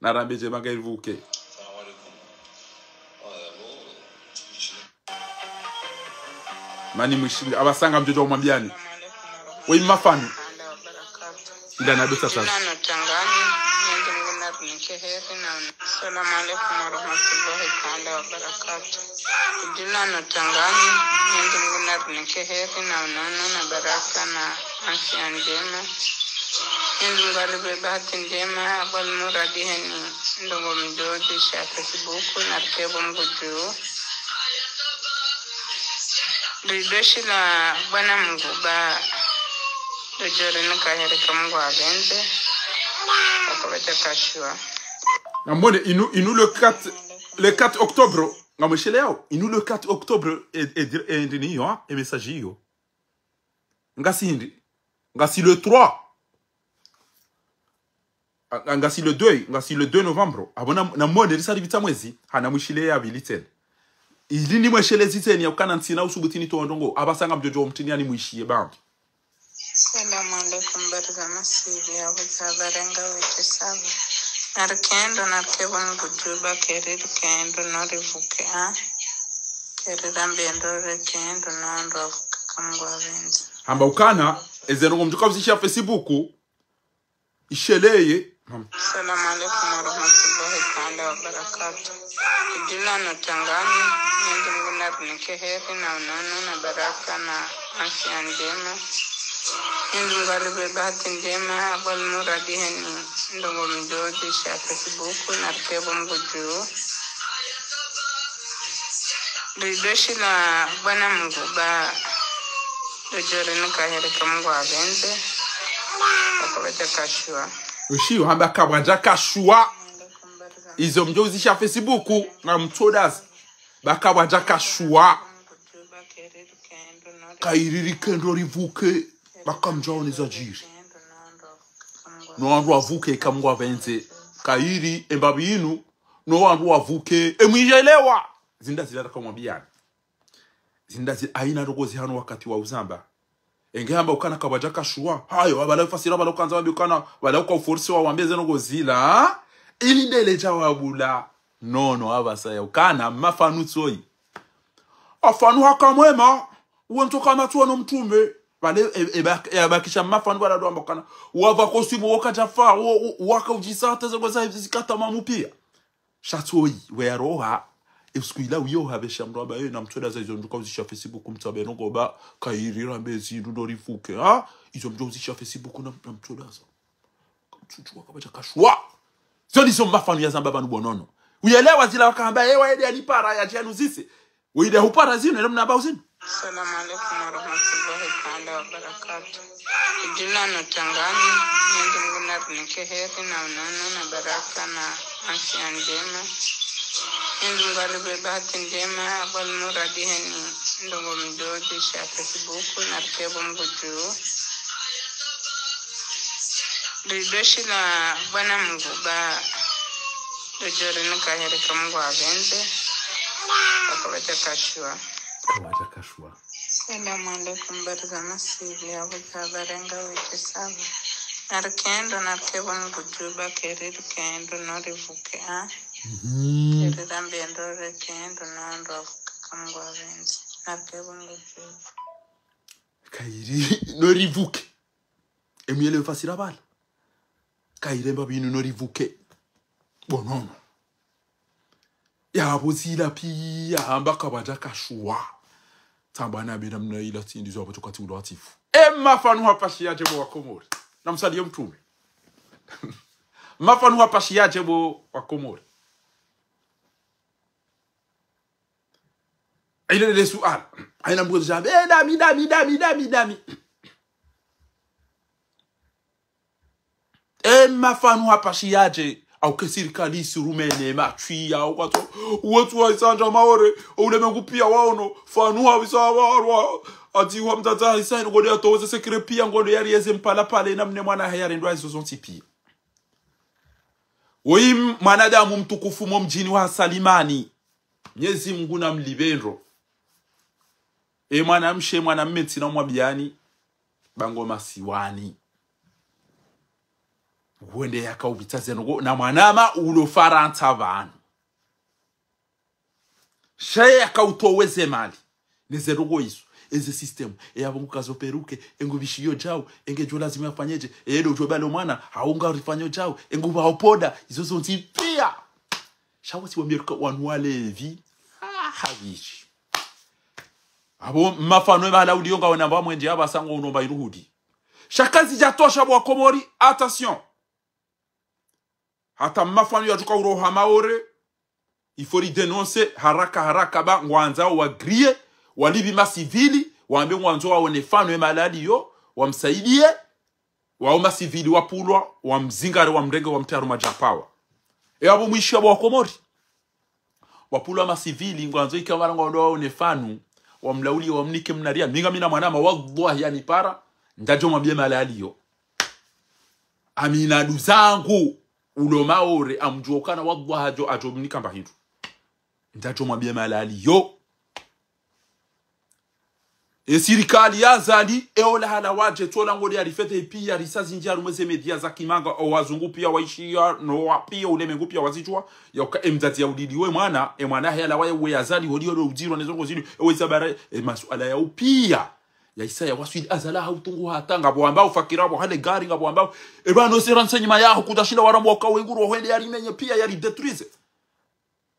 Narambe ndjema ngarivuke. Mani mwishile, apvasa ngamdjo djuwa umwambiyani. Weye mmafanu. Ila na dotsa sasa. Salamu alaikum warahmatullahi taala wabarakatuh. Djilano tangani, Mwenyezi Mungu narinike heri na unono na baraka na afya njema. Mwenyezi Mungu alipve bahati njema, apvali muradi heni ndrongoo mdjo uzisha Facebook, narike pvo Mngu dju. Ridjo shila bwana Mngu ba, ridjo rinika heri ka Mngu apvendze, wakapvatsa kashuwa. Namwone inu, inu le quatre, le quatre octobre, ngamwishile yao, inu le quatre octobre, e, e, e, ndini iyo, ha, e message iyo. Ngasi hindri, ngasi le trois. A, ngasi le deux, ngasi le deux novembre. Apvo na, namwone risa ripvitsa mwezi, ha namwishile ya pvili tsena. Ili nimwishile zitseni ya ukana ntsina usubuti nitowe ndrongoo, apvasa ngamdjo djuwa mtrini yanimwishiye bambi. Salamu alaikum, bariza masivi, apvo za barenga wete saba. Narike ndro, narike pvo Mngu dju ba, keri rike ndro no rivuke, ha. Keri rambe ndro rike ndro no ndro avuke ka Mngu apvendze. Hamba ukana, eze ndrongoo mdjo kauzisha Facebook, isheleye. Salamu alaikum warahmatullahi taala wabarakatuh. Djilano tangani, Mwenyezi Mungu narinike heri na unono na baraka na afya njema. Mwenyezi Mungu alipve bahati njema, apvali muradi heni ndrongoo mdjo uzisha Facebook, narike pvo Mngu dju. Ridjo shila bwana Mngu ba, ridjo rinika heri ka Mngu apvendze, wakapvatsa kashuwa. Ushiyo, hamba kapvwadja kashuwa. Izo mdjo uzisha Facebook, ngamtsodazi. Ba kapvwadja kashuwa. Kayiri rike ndo rivuke, baka mdjaone zadjiri. No wandru wavuke, ika Mngu apvendze. Kayiri, embapvi inu, no wandru wavuke, emwidjelewa. Zinda zila raka mwambiyani. Zinda zi-, haina ndrongoo zihanu wakati wa uzamba. Enge hamba ukana kapvadja kashuwa. Hayo, wapvala fasira, wapvala ukandza wambi ukana, wapvala uka uforce wawambe ze ndrongoo zila. Ili ndele djawabu la. Nono, apvasa ya ukana, mafanu tsoyi. Afanu haka mwema, uwe ntsoka matsuwa no mtrume. Pvale, e, e, bak-, e, abakisha mafanu pvala ndo amba ukana. Wapva kosibu waka djafa, wo, wo, waka udjisa hata ze ndrongoo za zikata mamu piya. Sha tsoyi, we yaroha, e usiku ila uyoha, besha mdru amba, e, na mtsodaza izo mdru ka uzisha Facebook, mtsabe no goba, kayiri rambe zi, ndo rivuke, ha? Izo mdru uzisha Facebook na, na mtsodaza. Mtsutsu wa kapvadja kashuwa. Zo ndizo mafanu ya zamba pvanu bo nono. Uyelewa zila wakamba, e, waende yanipara, yadje yanuzise. Wende hupara zinu, elo mna amba uzinu. Assalamu alaikum warahmatullahi taala wabarakatuh. Idjina no tangani, Mwenyezi Mungu narinike heri na unono na baraka na afya ndjema. Mwenyezi Mungu aripve bahati ndjema, apvali muradi heni ndrongoo mdjo uzisha Facebook, narike bo Mngu dju. Ridjo shila bwana Mngu ba, ridjo rinika heri ika Mngu apvendze. Kapvadja kashuwa. Kapvadja kashuwa. Assalamu alaikum, bariza masili, abu za barenga weke saba. Narike ndo, narike bo Mngu dju ba, keri rike ndo, no rivuke, ha? Mhm. Keri rambe ndo rike ndo, no ndo avuke ika Mngu apvendze. Narike bo Mngu dju. Kayiri, no rivuke. Emuyelewe fasira pvala. Kayiri embapvi inu no rivuke. Bo nono. Yapvo zila piya hamba kapvadja kashuwa. Tsamba na bena mna ila tsi ndizo apvo tsoka tsi ulo atifu. E mafanu hapashiya dje bo wa Komori. Na msaliye mtrume. Mafanu hapashiya dje bo wa Komori. Ile le suala. Haina mbuko djambe, e, dami, dami, dami, dami, dami. E mafanu hapashiya dje, au ke sirikali isirumene, matswi ya, watu, watu wa isandja Maore, ulemengu piya waono, fanu hawisa wa, wa, ati wa mdzadze isa, ngode yatoweze secret piya, ngode yarieze mpalapala, na mne mwana haya rendwa izo zontsi piya. Woyi mwanadamu mtukufu mo mdjini wa Salimani. Mwenyezi Mungu na mlipve ndro. E mwanamshe, mwanamme ntsina mwambiyani, ba ngo masiwani. Wende yaka upvitsa zeno ngo, na mwanama ulo Farantsa pvanu. Sha ye yaka utowe ze mali. Ne ze ndrongoo izo. Eze système. E yapvo ngu kazo peruke. E ngu pvishiyo djau. E nge djo lazimu yafanye dje. E ndo djo bale mwana. Hau nga rifanyo djau. E ngu pvao poda. Izo zontsi piya. Sha wasi wambe ruka wanu walevi. Ah, habishi. Apvo mafano e mahala uliyo nga wena mba mwendje apvasa ngo unomba iruhudi. Sha kazidja tosha bo wa Komori. Attention. Hata mafano yatsuka uroha Maore, il faut ridénoncer haraka haraka ba ngwandzao wa griller, walipvi masivili, wambe ngwandzo waone fanu e mahala aliyo, wamsaidiye, wao masivili wapvulwa, wamzingare, wamrenge, wamtsaru madjapawa. E apvo mwishiya bo wa Komori. Wapvulwa masivili, ngwandzo ika mara ngwandro waone fanu, wamlauliye, wamnike mna riali. Mi ngamina mwanama, wallahi yanipara, ndadjo mwambiye mahala aliyo. Amina nduzangu, ulo Maore, amdjuwa ukana wallahi adjo, adjo mnika mba hindru. Ndadjo mwambiye mahala aliyo. E sirikali ya Azali, e ola hala wadje, tsola ngoli ya rifete piya, risa zindji harumwa ze média za kimanga, o wazungu piya waishiya, no wa piya, ulemengu piya wazidjuwa, ya uka e mdzadze ya uliliwe mwana, e mwana hela waye we Azali, holi holo udzirwa, ne zo ndrongoo zinu, e we zabara, e masuala ya upiya. Ya isa ya waswili Azali ha utungu hata, ngapvo wambao fakira, pvo hale gari, ngapvo wambao, e pvanu se renseignement yaho, kudashinda warambo waka wenguru, wahwende yarimenye piya, yari détruise.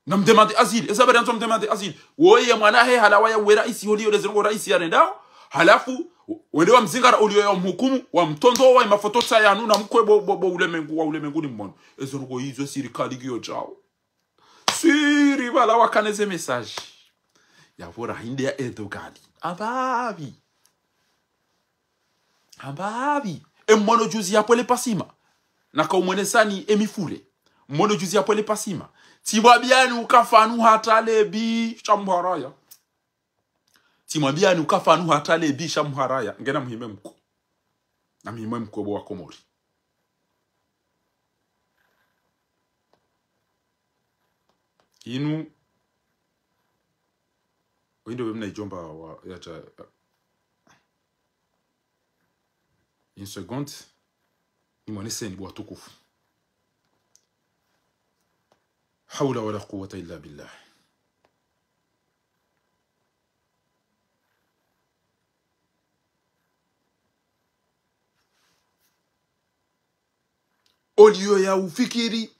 Na mdemande asile. Esa bari andzo mdemande asile. Woye mwana he halawa ya we raisi, holiyo le ze ndrongoo raisi yarendao. Halafu, wende wamzingara holiyo ya mhukumu, wamtrondowa ye mafoto tsa yanu na mkwe bo, bo, bo ulemengu, wa ulemengu ni mmono. Ezo ndrongoo izo sirikali ngiyo djao. Siri pvala wakane ze message. Yapvo rahinde ya Erdogan. Ambapvi. Ambapvi. E mmono juzi ya pwele pasima. Naka umwenesani e mifure. Mmono juzi ya pwele pasima. Tsi pvwa biyani uka fanu hata lebi sha mharaya. Tsimwambiyani uka pvanu hata le bisha muharaya, ngena muhime mko. Na muhime mko bo wa Komori. Inu, oyi ndo be mna idjomba wa, yata, une seconde, nimoneseni bo watukufu. Hawla wala quwwata illa billah. Oliyo ya ufikiri,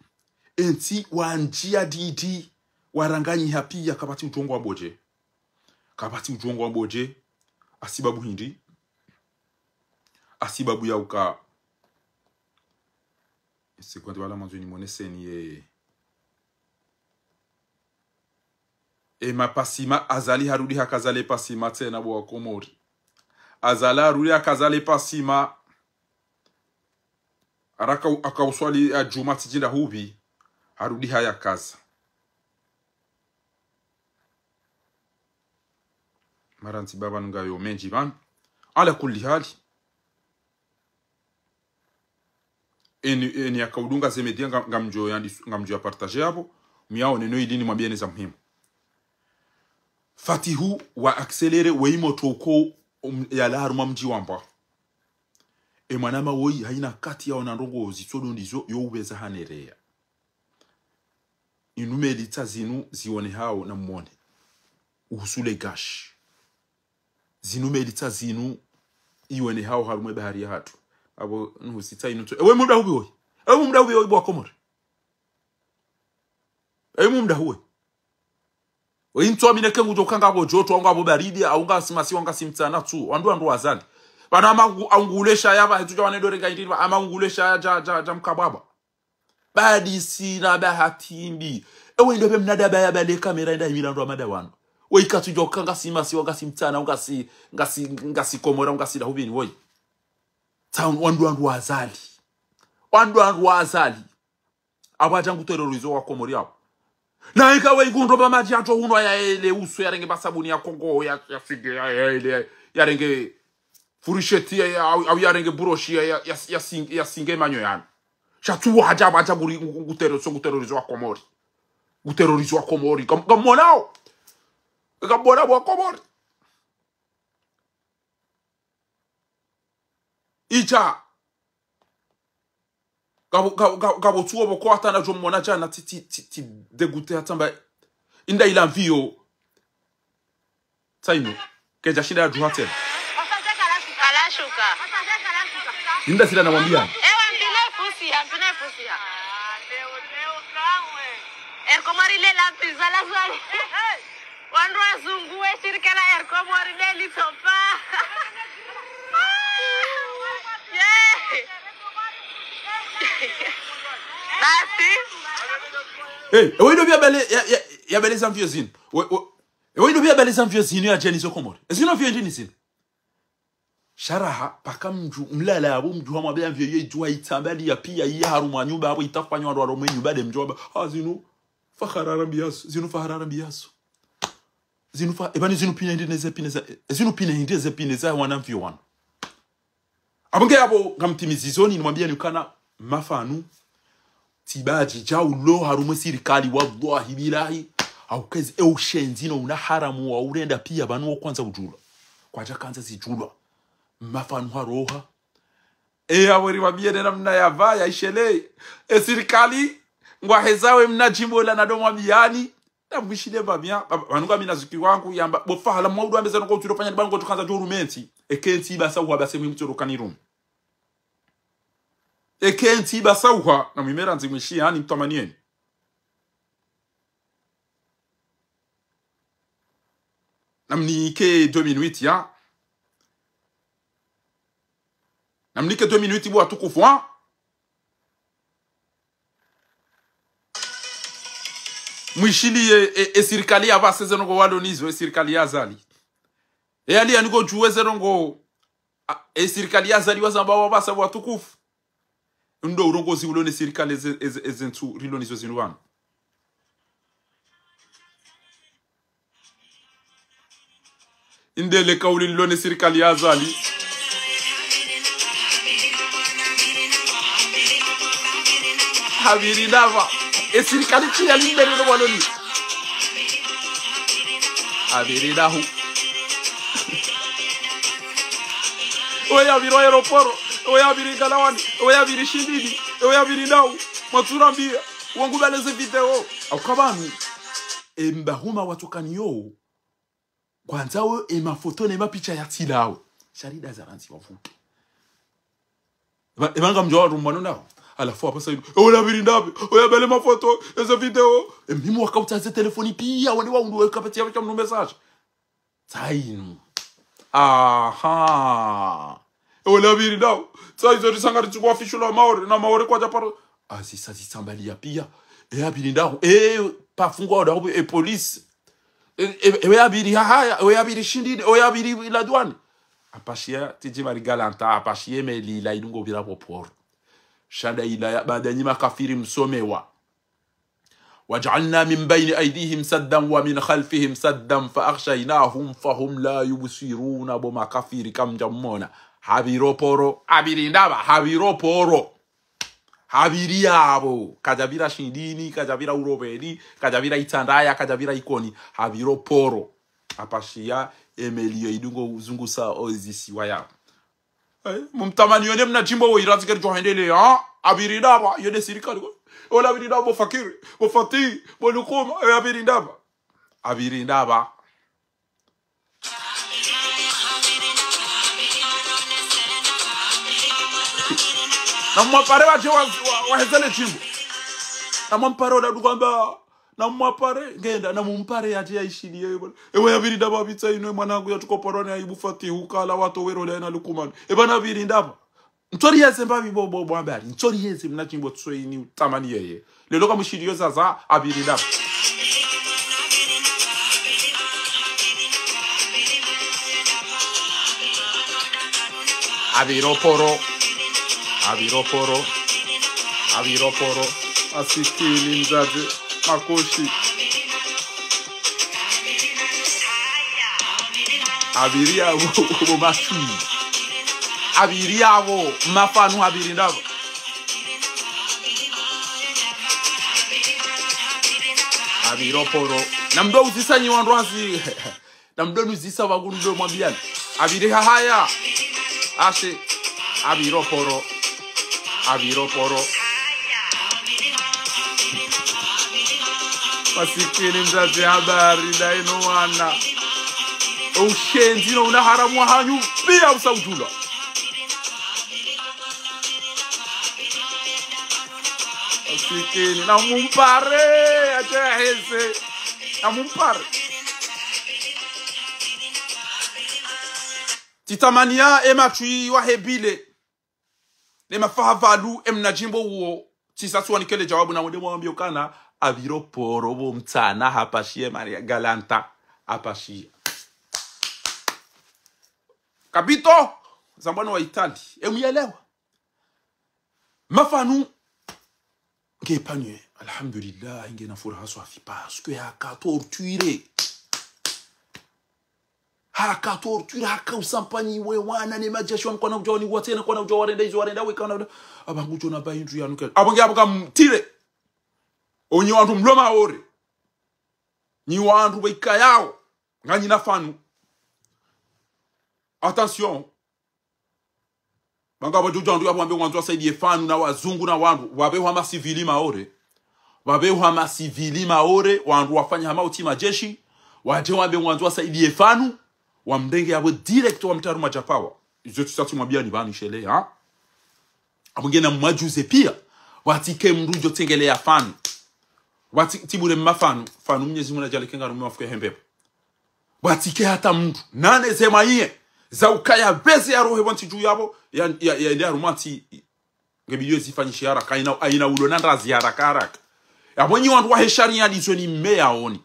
entsi wandjiya didi, waranganyiha piya kapvatsi udjo ngwambo dje. Kapvatsi udjo ngwambo dje, hasibabu hindri, hasibabu ya uka. Seconde wala mwandzo nimoneseni ye. E mapasima, Azali harudi hakaza le pasima tsena bo wa Komori. Azali harudi hakaza le pasima. Haraka u-, haka uswali ya djuma tsi djinda hupvi. Harudi haya kaza. Mara ntsi baba nunga yo mendji pvanu. Ala kulli hali. Eni, eni yaka udunga ze média nga, ngamdjo yandi, ngamdjo ya partager yapvo. Muyaone no ili nimwambiyeni za muhimu. Fatihu wa accéléré, weyi moto uko, um, yalawa harumwa mdji wa Mbwa. E mwanama woyi, hayina wakati yaona ndrongo zitsodo ndizo, yo upveza hanereya. Inu meli tsa zinu zionehao na mwone. Uhusu le gashi. Zinu meli tsa zinu ionehao harumwa ye bahari yahatru. Apvo nuhusi tsa inu tso. Ewe mumda hupvi woyi. Ewe mumda hupvi woyi bo wa Komori. Ewe mumda huwe. Woyi ntsu amine ke ngudjo kanga pvo djoto, au ngapvo baridi, au ngasi masiwa, au ngasi mtsana tsu. Wandru wandru wa Azali. Pvanu hama ngu-, au ngule shaya pvahe tsu dja wane dore nga indiri, hama ngule shaya dja, dja, dja mkabwabwa. Badi sina bahati mbi. Ewe ndo be mna daba ya bale kamera inda himila ndo amada wanu. Woyi katsudjo kanga si masiwa, ngasi mtsana, ngasi, ngasi, ngasi Komori, ngasi dahupvini, woyi. Tsa wandru wandru wa Azali. Wandru wandru wa Azali. Apvo adja ngu terrorizo wa Komori apvo. Na ika woyi ngundo ba madji atso hunwa ya ele uso yarenge ba sabuni ya Kongo ya, ya sige ya, ya ele yarenge fourchette ya, ya, au, au yarenge broshi ya, ya, ya, ya sing-, ya singe manyo yanu. Sha tsu hadja, hadja nguri, ngu, ngu terro-, so ngu terrorizo wa Komori. Ngu terrorizo wa Komori. Ngam-, ngamonao. Ngamona wa Komori. Idja. Ngapvo, ngapvo, ngapvo, ngapvo tsuwo pvoko hata nadjo mona djana tsi, tsi, tsi, tsi dégoûté hata mba. Inda ila mviyo. Tsa inu. Kedja shinda ya djuha tsena. Kalashuka. Inda zila namwambiya. Ewa, mpine fusi, mpine fusi. Air Comores ile la pizza la swali. Wandru wazungu we shirika la Air Comores nde litsopa. Yeah. Basi. Hey, ewe ino pia bale, ya, ya, ya bale za mvio zinu. We, we, ewe ino pia bale za mvio zinu ya djeni zo Komori. Ezinu pia ndini zinu. Sharaha, paka mdju, mlala yapvo mdju hamwambiya mvio ye djuwa itsamba liya piya iya harumwa nyumba yapvo itafanywa ndo harumwa nyumba nde mdjo wamba. Ah, zinu, fahara rambiyazo, zinu fahara rambiyazo. Zinu fa-, epvani zinu pine hindri neze pine za, e, zinu pine hindri neze pine za wana mvio wanu. Apvo nge yapvo ngamtimizizoni nimwambiyani ukana mafanu. Tsi badji djaulo harumwa ye sirikali, wallahi billahi. Haukezi e ushenzi no una haramu wa urenda piya pvanu wo kwandza udjulwa. Kwadja kandza zidjulwa. Mafanu haroha. E yapvo riwambiye ne namna yapva ya ishele. E sirikali, ngwahezawe mna djimbo la nado mwambiyani. Na mwishile pvamia, pva-, pvanu ngami na zuki wangu, yamba, bo fahala mwaudu wambe zeno ko utsulo fanya ni bango tukandza djo rumentsi. Eke ntsi ibasa uha base mwi mtsoro kanirumu. Eke ntsi ibasa uha, na mwimera nzi mwishi, hani mtamaniyeni. Namnike deux minutes, ya. Namnike deux minutes, bo watukufu, ha? Mwishiliye, e, e sirikali ya pvase zeno ngo walo nizo, e sirikali ya Azali. E ali ya niko djuwe zeno ngo, a, e sirikali ya Azali wazamba wapvasa watukufu. Ndo urongozi ulo ne sirikali eze, eze, eze ntsu rilo nizo zinu pvanu. Indele kauli lilo ne sirikali ya Azali. Habiri ndapvi. E sirikali tsi ya limbere no waloni. Habiri ndahu. Owe yabiri aéroport. Owe yabiri Galawani. Owe yabiri Shindini. Owe yabiri ndahu. Mwatsurambia. Wangu baleze video. Au kabanu. E mbahuma watukaniyo. Kwandza we, e mafoto ne mapicha ya tsilawe. Sharida za randzi wavuke. Eba, eba ngamdjo wa rumbano nao. Halafu hapvasa inu. E, ola biri ndapvi. Oya bele mafoto. Eze video. E, mimu wakautsa ze telefoni pia. Wani wa undu weka peti ya weka mnu message. Tsainu. Aha. E, ola biri ndapvi. Tsa izo risanga ritsi kwa fishu la Maore. Na Maore kwadja paro. Azisa zitsambaliya pia. E, abiri ndapvi. E, pafungwa oda hupvi. E, police. E, e, ewe abiri Hahaya, ewe abiri Shindini, ewe abiri Ladwani. Apvashiya, tiji mari Galanta, apvashiya e meli ila idungo pvira pvo poro. Sha nda ila ya, baada nyi makafiri msomewa. وجعلنا من بين أيديهم سدا ومن خلفهم سدا فأغشيناهم فهم لا يبصرون. Bo makafiri kamdja mmona. Habiro poro, abiri ndapvi, habiro poro. Habiri yapvo, kadjapvira Shindini, kadjapvira Uroveni, kadjapvira Itsandraya, kadjapvira Ikoni, habiro poro. Apvashiya e meli yo idungo uzungusa o zisiwa yapvo. Eh, mumtamani yo ne mna djimbo wo iratsi keri djo hendele, ha? Habiri ndapvi, yo ne sirikali ko. Ola habiri ndapvi, bo Fakiri, bo Fati, bo Lukuma, eh, habiri ndapvi. Habiri ndapvi. Na mwapare wadje wa, wa, wahezele djimbo. Na mwampare oda dukwamba. Na mwapare, ngenda, na mumpare yadje ya ishiliye. Ewe yabiri ndapvi pvitsa inu, mwanangu ya tukoporone ya ibu Fati, hukala wato wero le na Lukumani. Eba na habiri ndapvi. Ntsori yeze mbapvi bo, bo, bo habari. Ntsori yeze mna djimbo tso ini utamani yeye. Lelo kamushiliyo zaza, habiri ndapvi. Habiro poro. Habiro poro. Habiro poro. Masikini mdzadze. Makoshi. Habiri yapvo, bo maswi. Habiri yapvo, mafanu habiri ndapvi. Habiro poro. Na mdo uzisa nyi wandru wazi. Na mdo nuzisa wagu mdo mwambiani. Habiri Hahaya. Ashe. Habiro poro. Habiro poro. Masikini mdzadze habari nda inu wana. Ushenzi no una haramu wa hanyu pia usaudjula. Masikini. Na mumpare. Yadje yaheze. Na mumpare. Tsitamaniya e matswi wahe bile. Ne mafaha pvalu e mna djimbo uwo. Tsisa tsi wanikele djawabu na wende mwambiyo kana. Habiro poro bo mtsana hapvashiya Maria Galanta. Hapvashiya. Kapito. Zambwani wa Itali. E muyelewa. Mafanu. Nge pvanu, alhamdulillah, nge na furaha swafi parce que haka torture. Haka torture, haka usampanyi we wana ne madjeshi wanu kwana udja wani watsena, kwana udja warenda izo warenda we kana. Aba ngudjo na ba indru yanu kele. Aba nge aba kamtire. Onyi wandru mlo Maore. Nyi wandru we ikayao. Nganyi na fanu. Attention. Banga wadjudja wandru yapvo wambe ngwandzo wasaidiye fanu na wazungu na wandru. Wapvehwa masivili Maore. Wapvehwa masivili Maore. Wandru wafanya hama utsi madjeshi. Wadje wambe ngwandzo wasaidiye fanu. Wamrenge yapvo direct wamtsaru madjapawa. Izo tsisa tsi mwambiani pvanu ishele, ha? Apvo nge na mwadjuze pia. Watsike mndru djo tsengeleya fanu. Watsi, tsibure mafanu. Fanu Mnyezi Mungu nadjalike ngarume wafuke hembepvo. Watsike hata mndru. Nane ze mwaye. Za ukaya pveze ya rohe pvo ntsi dju yapvo. Ya, ya, ya, ya harumwa ntsi. Nge bidiyo zifanyishe haraka. Haina, haina ulo na ndrazi haraka haraka. Yapvo nyi wandru wahe shariya ndizo ni mme yaoni.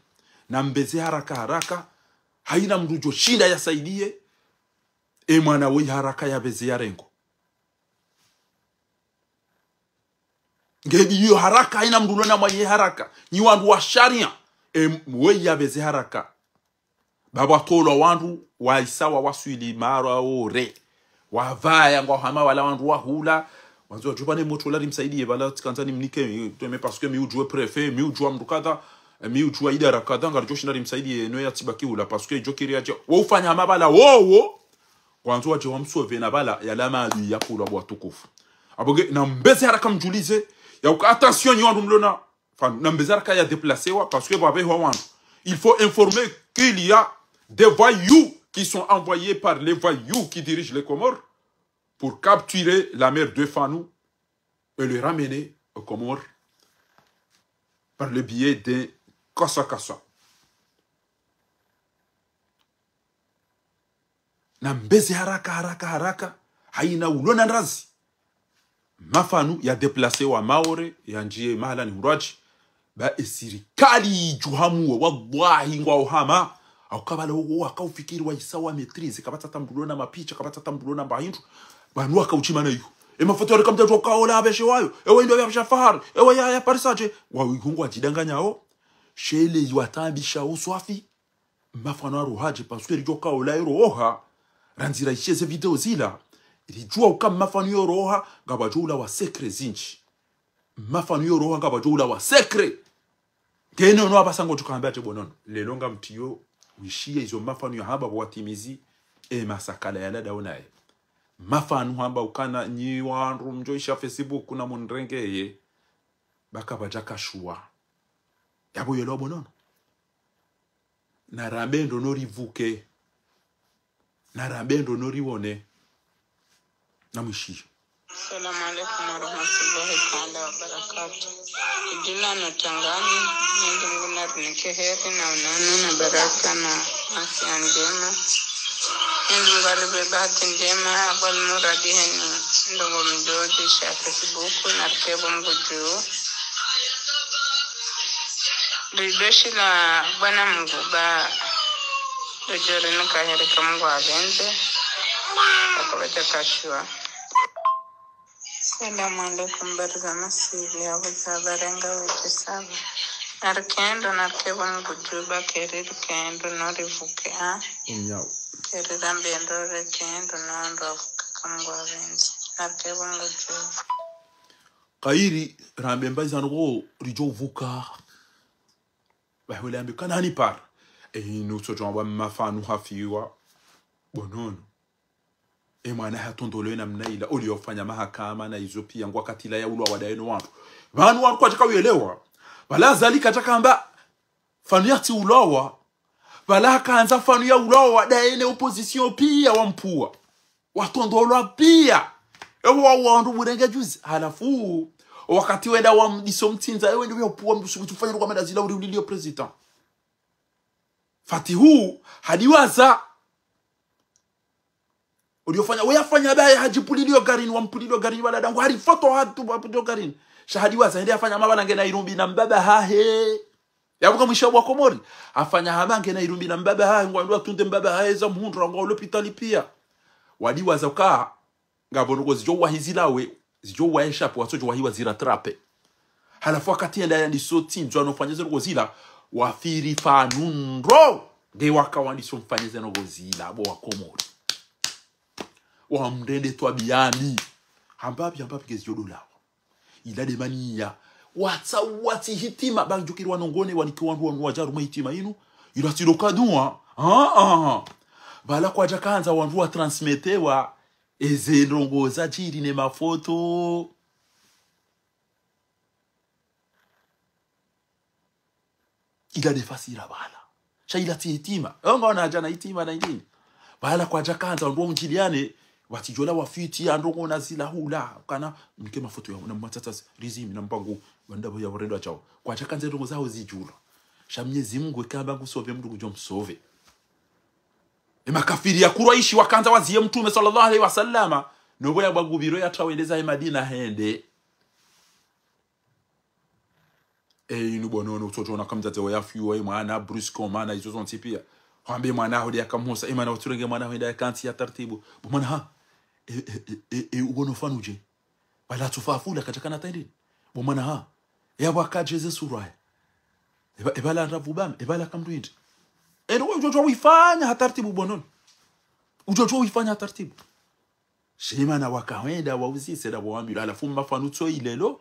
Na mpveze haraka haraka. Haina mndru djo shinda yasaidiye. E mwana woyi haraka yapveze ya rengo. Nge bidiyo haraka, haina mndru ulo na mwaye haraka. Nyi wandru wa shariya. E, woyi yapveze haraka. Bapvo watolwa wandru, waisa wawaswili mara ore. Wapvaya ngwao hama wala wandru wahula. Wandzo wadjuwa pvanu motro la rimsaidiye, pvala tsikandza nimnike, mi, parce que mi udjuwa préfet, mi udjuwa mndru kadha, mi udjuwa idara kadha, ngaridjo shinda rimsaidiye, no yatsibaki hula, parce que idjo kiri yadje. Wo ufanya hama pvala, wo, wo. Wandzo wadje wamsauve na pvala, yala mali yakulwa bo watukufu. Apvo nge, nambeze haraka mdjulize, ya uka attention nyi wandru mlona, enfin, nambeze haraka ya déplacé wa, parce que pvapvo hwa wandru. Il faut informer qu'il y a des voyous qui sont envoyés par les voyous qui dirigent les Comores pour capturer la mère de Fanou et le ramener aux Comores par le biais d'un kasa kasa. Nambeze haraka, haraka, haraka. Haina ulona ndrazi. Mafanu ya déplacé wa Maore, yandjiye mahala ni hurwadji. Ba e sirikali idjuhamuwe, wallahi ngwao hama. Au kabala uwo waka ufikiri waisa wa maîtrisé, kapvatsi ata mndru ulona mapicha, kapvatsi ata mndru ulona mbahindru. Pvanu waka uchimana iyo. E mafoto yale kamtatu wakaola apveshe wayo. Ewe indo ya pvesha Fahar. Ewe ya, ya Paris Saint-Germain. Wa ihungu wadjidanganyao. Shele iwatambisha uswafi. Mafano yaroha dje, parce que ridjo kaola yaroha, randzi raishie ze video zila, ridjuwa uka mafano yaroha, ngapvadjo ulawa secret zindji. Mafano yaroha, ngapvadjo ulawa secret. Ngeno no apvasa ngodjo kamba dje bo nono. Leo ngamtiyo, wishie izo mafano yahamba pvo watimizi, e masakala yala daonaye. Mafano hamba ukana nyi wandru mdjo isha Facebook na munrengeye, ba kapvadja kashuwa. Yapvo yelewa bo nono. Narambe ndo no rivuke. Narambe ndo no riwone. Namwishiye. Assalamu alaikum warahmatullahi taala wabarakatuh. Idjina no tangani, Mwenyezi Mungu narinike heri na unono na baraka na afya ndjema. Mwenyezi Mungu aripve bahati ndjema, apvo alimuradi heni ndrongoo mdjodji sha Facebook, narike pvo Mngu dju. Ridjo shila bwana Mngu ba, ridjo rinika heri ka Mngu apvendze. Akapvadja kashuwa. Assalamu alaikum, bariza masivi, apvo za barenga wete saba. Narike ndo, narike pvo Mngu dju ba, keri rike ndo no rivuke, ha? Unyao. Keri rambe ndo rike ndo no ndo avuka ka Mngu apvendze. Narike pvo Mngu dju. Kayiri, rambe mba iza ndrongoo ridjo vuka. Bahwele ambi kana ni para. E inu tsotso wa mafano hafiwa. Bo nono. E mwana hatrondolwe namna ila, uliofanya mahakama na izo pia ngwa katila ya ulwa wadaye no wandru. Pvanu wandru kwadjaka uyelewa. Pvala Azali kadjaka amba Fanu yatsi ulawa. Pvala hakandza Fanu ya ulawa, wadaye ne opposition pia wampvuwa. Watrondolwa pia. Ewo wa, wandru murenge juzi. Halafu, wakati wenda wamdiso mtsindza, ewe ndio yapvuwa mdru suku tsufanya lukwa mada zila uri ulilio président. Fatihu, hadiwaza. Uliofanya, we yafanya baye hadjipvulilio garini, wampvulilio garini, wala dangu, hari foto hatru wampvulilio garini. Sha hadiwaza, hende yafanya mabala ngena irumbi na mbaba hahe. Yapvuka mwisha wa Komori. Hafanya hama ngena irumbi na mbaba hahe, ngwandro atunde mbaba hahe za mhundra, ngwa lopitali pia. Wadiwaza uka, ngapvo ndrongoo zidjo wahi zilawe, zidjo wahi shapo, watsodjo wahi wazirattrape. Halafu wakati yenda yandiso tsindzwa no fanya ze ndrongoo zila, wafiri Fanu ndro. Nge waka wandiso mfanya ze ndrongoo zila, bo wa Komori. Wamrende twabiyani. Hambapvi, hambapvi ngezidjo dolawa. Ila de maniya. Watsa, watsi hitima, ba ndjukiri wanongone, wanike wandru wanu wadja harumwa hitima inu. Ila tsi lo kadua. Ah, ah. Pvala kwadjakandza wandru watransmetewa eze ndrongoo zadjiri ne mafoto. Ila de fasira pvala. Sha ila tsi hitima. Ewo ngawana hadja na hitima na indini. Pvala kwadjakandza wandru waundjiliane, watsidjola wafiti ya ndrongoo na zila hula. Kana, mnike mafoto ya, na mwatsatsa rizimi, na mpangu, wanda ya warendo achao. Kwadjakandza ndrongoo zaho zidjulwa. Sha Mnyezi Mungu, eka amba ngusove mndru ngudjo msove. E makafiri ya Kuraishi wakandza waziye Mtrume swallallahu alayhi wa sallama. Nopvo ya bwa ngupviro ya trawendeza e Madina hende. E inu bo nono, utsodjona kamdzadze wa yafiwa, e mwana, brusquement, mana izo zontsi pia. Hwambe mwana aho de yakamhosa, e mwana watsurenge mwana aho enda yakantsi ya tartibu. Bo mwana ha, e, e, e, e, e, ubono Fanu dje. Pvala tsufa afula kadjakana tayindini. Bo mwana ha, e apvo akadje ze sura ya. E pva, e pvala ndravu bam, e pvala kamdwindi. Endo udjo djuwa uifanya ha tartibu bo nono. Udjo djuwa uifanya ha tartibu. Shema na wakahwenda wauzise nda wambilwa, halafu mafanu tso ilelo,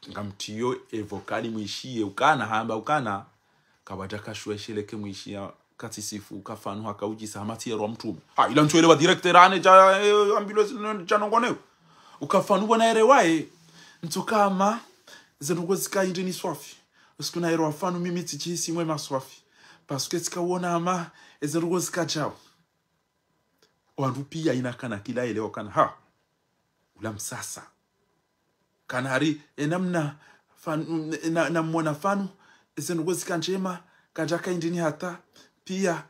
ngamtiyo e vocal mwishiye ukana, hamba ukana, kawadja kashwesheleke mwishiya katsisifu, kafanu haka udjisa hama tsi yerwa mtrume. Ha, ila ntsu elewa directeur ane dja, eh, ambilwe zinu dja nongoneo. Ukafanu bona ere waye, ntsu kama, ze ndrongo zika indri ni swafi. Usiku na ere wafanu mimi tsidjihisi mwema swafi. Parce que tsika wona hama, eze ndrongo zika djao. Wandru piya ina kana kila elewa kana, ha, ula msasa. Kana hari, e namna fanu, na, na mwona fanu, eze ndrongo zika ndjema, kadjaka indri ni hata, piya,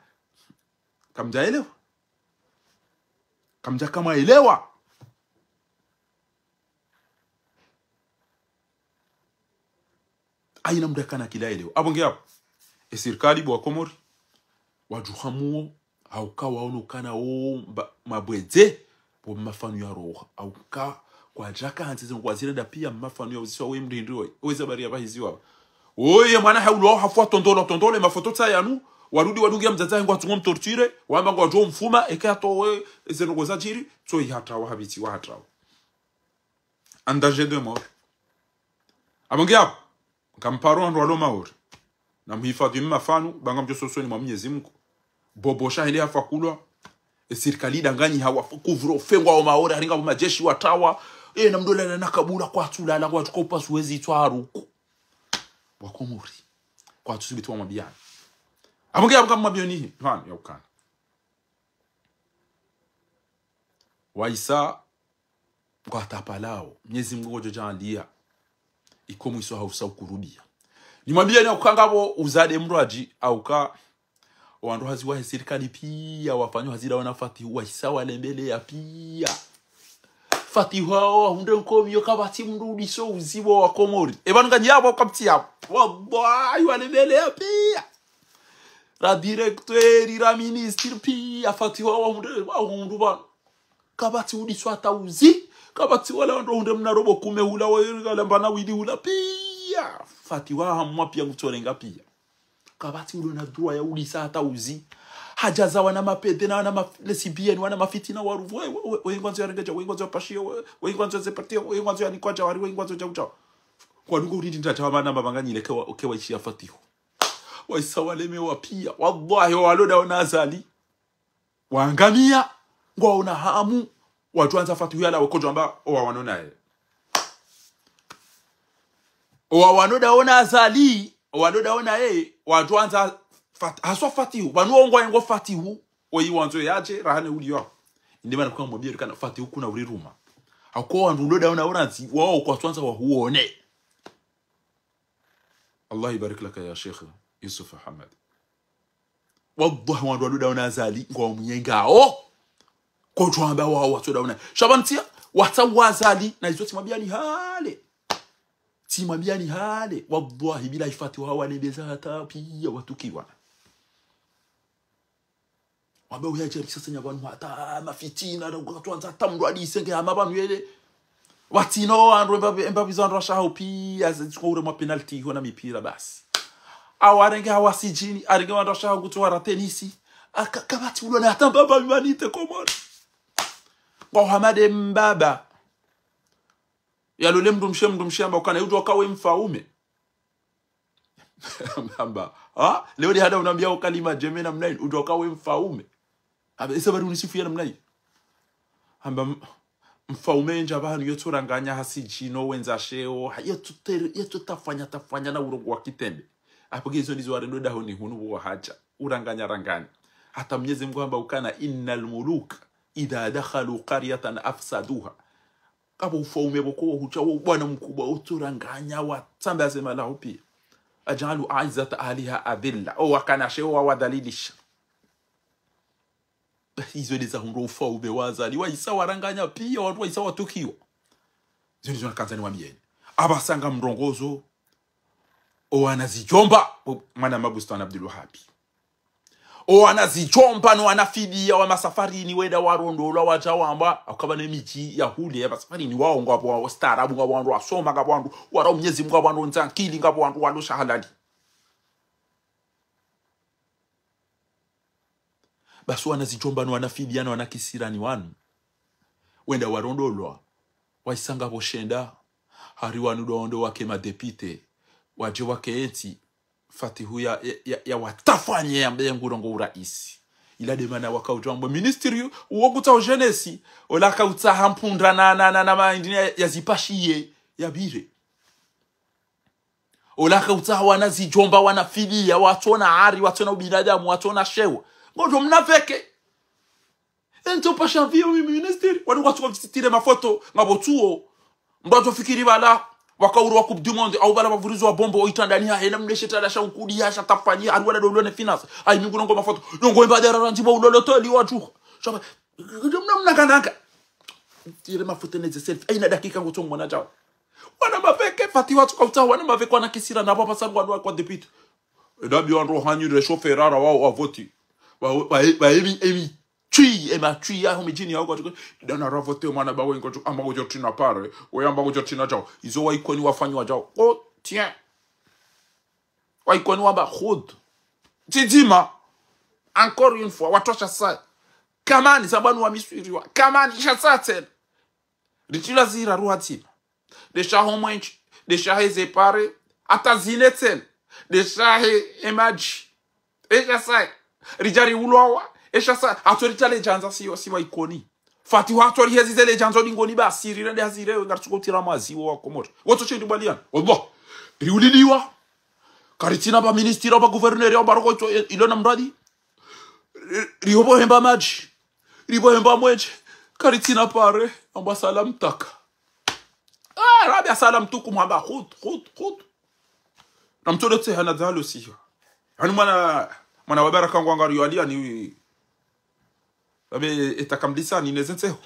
kamdja elewa. Kamdja kamwa elewa. Haina mdru akana kila elewa. Apvo nge apvo. E sirikali bo wa Komori, wadjuha muo, hauka waono ukana o mba-, mabwedze, bo mafanu ya roha. Hauka kwadjaka hantsi zinu kwazirenda piya mafanu ya uziswa we mdru hindri we. We zabari ya pvahiziwa. Oye mwana haulwa hafwa tondolo, tondolo, mafoto tsa yanu, warudi wadungia mdzadze ngwatsungo mtorture, wamba ngwadjo mfuma, eke hatowe, eze ndrongo zadjiri, tso ihatrawa habiti wahatrawa. En danger de mort. Apvo nge apvo, nkamparo wandru walo Maore. Na muhifadhwi mafanu, ba ngamdjo sosoni mwa Mnyezi Mngu. Bobo sha hende hafa kulwa. E sirikali idanganyi hawa couvre-feu ngwao Maore, haringa bo majeshi watrawa. E na mdru lala na kabula kwatsulala, kwatsuka upasuwa ezi tswa ruku. Bo wa Komori. Kwatsusubiti wamwambiyani. Apvo nge apvo ngamwambiyoni hi, hanu ya ukana. Waisa, ngwatapalao, Mnyezi Mngu ngodjo djaaliya. Iko mwiso hausa ukurubiya. Nimwambiyeni hauka ngapvo uzade mdru adji, hauka, wandru hazi wahe sirikali piya, wafanyo hazi nda wana Fatihu, waisa walembeleya piya. Fatihu hao, wahundre nkomi yo kapvatsi mdru udiso uzi bo wa Komori. E pvanu nganyi yapvo kapvatsi yapvo. Wallahi, walembeleya piya. Ra directeur, ra ministre piya, Fatihu hao, wahundre, wahundru pvanu. Kapvatsi udiso hata uzi. Kapvatsi wala wandru hundre mna robo kume hula, wa yeri kala mbana wili hula piya. Fatihu wahamwa piya ngutsorenga piya. Kapvatsi ulo na droit ya udisa hata uzi. Hadja za wana mapede na wana ma-, lesbiennes, wana mafitina waruvu. We, we, we, we ngwandzo ya rengeja, we ngwandzo ya pashiya, we, we ngwandzo ya zepatia, we ngwandzo ya nikwaja wari, we ngwandzo ya uja. Kwa nungo uridi ndata wa mana mabanga nyile ke wa, ke waishiya Fatihu. Waisa walemewa piya. Wallahi, walo nda ona Azali. Wangamiya, ngwaona hamu, wadjwandza Fatihu yalawe kodjwamba, owa wano naye. Owa wano nda ona Azali, owa wano nda ona ye, wadjwandza Fat-, haswa Fatihu, pvanu ongwa yengo Fatihu, oyi wandzo yadje, rahane uliyo. Inde mana kwa mwambie kana Fatihu kuna uriruma. Hako wandru ulo nda ona orandzi, wao kwatswandza wahuone. Allah ibarik laka ya Sheikh Yusuf Ahmad. Wallahi, wandru walo nda ona Azali, ngwa mnyengao. Kodjwamba wao watso nda ona. Sha pvanu tsiya, watsa wa Azali, na izo tsimwambiyani hale. Tsimwambiyani hale. Wallahi, billahi Fatihu hawa nembeza hata piya watukiwa. Wambe uya djeri kisasa nya pvanu hata mafitina, na ukatwandza hata mdru adisenge hama pvanu yele. Watsino wandru emba, emba bizo wandru washaho piya, ze tsuko ure mwa penalty, hona mipira basi. Awa arenge hawa sijini, arenge wandru washaho kutsu wara tenisi. Aka, kapvatsi ulo na hata mbaba humanité Komori. Kwa Hamade mbaba. Yalole mdrumshe, mdrumshe amba ukana, udjo kawe mfaume. Amba, ha? Leo ndi hada unambia ukalima djema namna hini, udjo kawe mfaume. Amba, esa bari unisifu ya namna hini. Amba, m-, mfaume ndja pvahanu yotsoranganya hasijino, wendza sheo, ha, yotsotere-, yotso tafanya, tafanya na urongo wa kitembe. Apvo nge izo ndizo warendo dahoni hunu pvo wahadja. Uranganya, ranganya. Hata Mnyezi Mngu hamba ukana, إن الملوك إذا دخلوا قرية أفسدوها. Kapvo ufaume pvoko wahudja wo bwana mkubwa utsoranganya watsamba ze mali hawo piya. أجعل أعزة أهلها أذلة. O wakana sheo wawadhalilisha. Izo ndeza hundro ufaume wa Azali. Waisa waranganya piya, wandru waisa watukiwa. Izo ndizo nakandza niwambiyeni. Apvasa ngamrongozo. O wana zidjomba. O mwana Mabustani Abdul Wahabi. O wana zidjomba no wana fidiya wa masafarini wenda warondolwa wadja wamba, akaba ne midji ya hule ya masafarini wao ngapvo wao staarabu, ngapvo wandru wasoma, ngapvo wandru wara Mnyezi Mngu, ngapvo wandru ndzankili, ngapvo wandru walo sha halali. Basi wana zidjomba no wana fidiya no wana kisirani wanu. Wenda warondolwa. Waisanga pvo shenda. Hari wanu ndo wandro wake madepite. Wadje wake enti. Fatihu ya, ya, ya, ya watafanye yambe ngurongoa uraisi. Ila nde mana wakaudja wamba ministri uwo kutsaha jeunesse. Ola kautsaha mpundra na, na, na, na maindini ya, ya zipashiye. Ya bire. Ola kautsaha wana zidjomba, wana fidiya, watsona ari, watsona ubinadamu, watsona sheo. Ngodjo mnafeke. Ento pasha vio mimi ministri. Wanu kwatsuka mtsitire mafoto, ngapvo tsuo. Mdru atsofikiri pvala, wakaurwa Coupe du Monde, au pvala pvavurizo wa bombo, oitandani ha, hena mneshe tala sha ukudi, ha sha tafani, ha ruwala dolo ne finance. Ayi, mi ngu nongo mafoto. Nongo emba dara ranzi bo ulolo toli wa djuha. Shaba, mna, mna kananga. Tire mafoto ne ze selfie. Ayi, na dakika ngutso mwana djao. Wana maveke, Fatihu watsuka utsaha, wana maveke wana kisira na pvapvasa ngwandro wa kwa depite. Edabi wandro hanyu re chauffeur ara wao wa voti. Wa, wa, wa, emi, emi, twi, ema twi ya ho midjini yao kwatsuka. Dana ra vote mwana ba wengo tsu, amba kudjo tina pare. We amba kudjo tina djao. Izo wa Ikoni wafanywa djao. Oh, tiens. Wa Ikoni wamba khud. Tsidima. Encore une fois, watosha saya. Kamani, sabanu wa miswiriwa. Kamani, sha sa tsena. Ritila zira ruhatima. Desha ho mwenje, desha he ze pare, ata zine tsena, desha he emadji. Esha saya, ridja riulwawa, esha saya, hatso ritale djandza siwa, siwa Ikoni. Fatihu hatso rihezi zele djandza dingoni basi, rirende hazirewe, ngaritsuko utira maziwa wa Komori. Wotso shindi baliana, wallah. Riuliliwa, karitsina ba ministri, ba gouverneur, ba roko itso, ilo na mradi. Ri-, riho pvo hemba madji. Ripvo hemba mwenje. Karitsina pare. Amba salam taka. Ah, rabia salam tuku mwamba khut, khut, khut. Na mtsodo tse hana dzalo siha. Ani mwana, mwana wa baraka ngwanga riyo ali ani. Abe etakamlisa ni neze ntseho.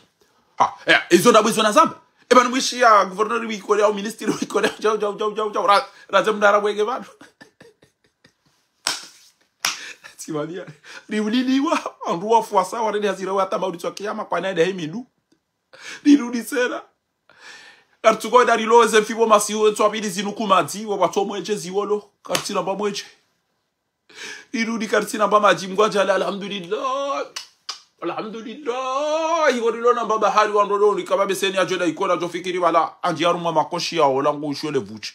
Ha, eh, izo ndapvo izo nazamba. Eba ni mwishi ya gouverneur wi Ikoni au ministri wi Ikoni. Djao, djao, djao, djao, djao. Ra-, raze mdara wenge pvanu. Tsimania. Riuliliwa, wandru wafuasa, warende hazira watama ulitswa kiyama, kwana ende he mindu. Rirudi tsena. Karitsuko enda riloze mfi pvo masihu, etswa pvili zinu kumadzi, wa watso mwenje ziwolo, karitsina mba mwenje. Rirudi karitsina mba madji, mngwadjale, alhamdulillah. Alhamdulillah, iwo rilo na mba bahari wandro doni, kaba beseni adjo enda Ikoni adjo fikiri pvala, andji harumwa makoshi ya ola ngu ushwele vuchi.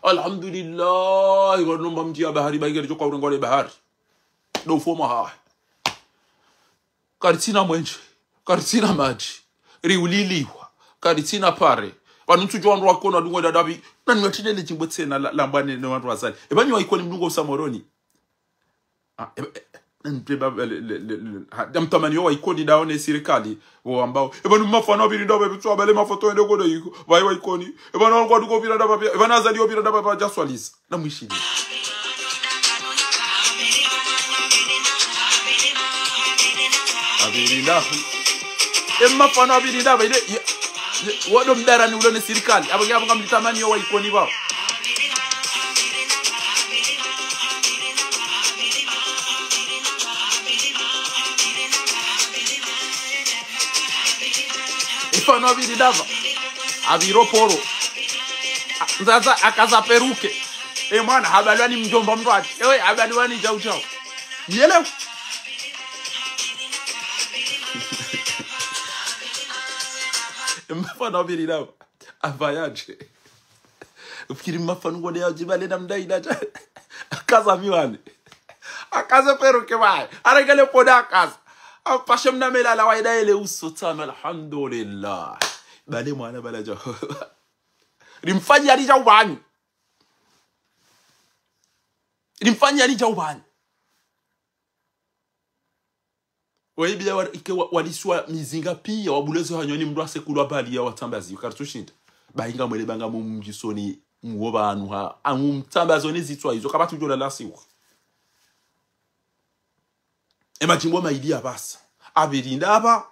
Alhamdulillah, iwo rilo mba mdji ya bahari, ba ingeri djoka urengwa le bahari. Ndo ufoma hahe. Karitsina mwenje, karitsina madji, riuliliwa, karitsina pare. Pvanu ntsudjo wandru wa Ikoni wadungo enda dapvi, na nwa tine le djimbo tsena la, lambane ne wandru wazali. Eba nyi wa Ikoni mdungo usa Moroni. Ah, eba, eh, nte ba, le, le, le, le, ha, damtamani yo wa Ikoni daone sirikali, wo ambao. Eba nu mafano pvili ndapvo, eba tsu abale mafoto ende kodo iko, pvayi wa Ikoni. Eba na wandru waduko pvira ndapvo pia, eba na azali yo pvira ndapvo, eba djaswalisa. Na mwishili. Apvili ndapvo. Emafano apvili ndapvo, ile, ya, ya, wado mdara ni ulo ne sirikali. Apvo kia apvo ngamlitamani yo wa Ikoni pvao. Ifano apvili ndapvo. Apviro poro. A, mzaza akaza peruke. E mwana, habalwa ni mdjomba mndru ati. Ewe, habalwa ni djau djau. Miyelewa? Mafano apvili ndapvo. Apva yadje. Ufikiri mafano ngode yadje pvale na mdai na dja. Akaza miwani. Akaza peruke pvaye. Arengele poda akaza. Apvashe mna melala wa ida ele uso tsano. Alhamdulillah. Pvale mwana pvala dja. Rimfanyi ali djau pvanu. Rimfanyi ali djau pvanu. Waibia wa, ike wa, waliswa mizinga pia, wabulezo hanywani mndru asekulwa bali ya watsambazi, karitsushinda. Bahinga mwele banga mumdjisoni, muwo pvanu ha, amu mtsambazo ne zitswa izo, kapvatsu djola lasiwa. Emadjimbo mayili ya pvasa. Apvili ndapva,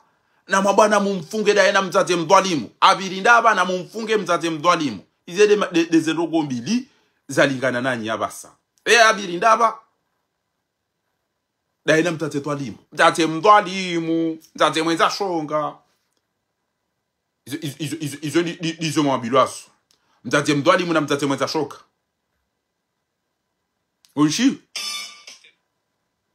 na mabwana mumfunge daye na mdzadze mdhwalimu. Apvili ndapva, na mumfunge mdzadze mdhwalimu. Ize de ma, de, de ze ndrongo mbili, zalingana nanyi ya pvasa. E apvili ndapva, daye na mdzadze dhwalimu. Mdzadze mdhwalimu, mdzadze mwendza shonga. Izo, izo, izo, izo, izo ndi, ndi, ndizo mwabilwazo. Mdzadze mdhwalimu na mdzadze mwendza shonga. Unshi?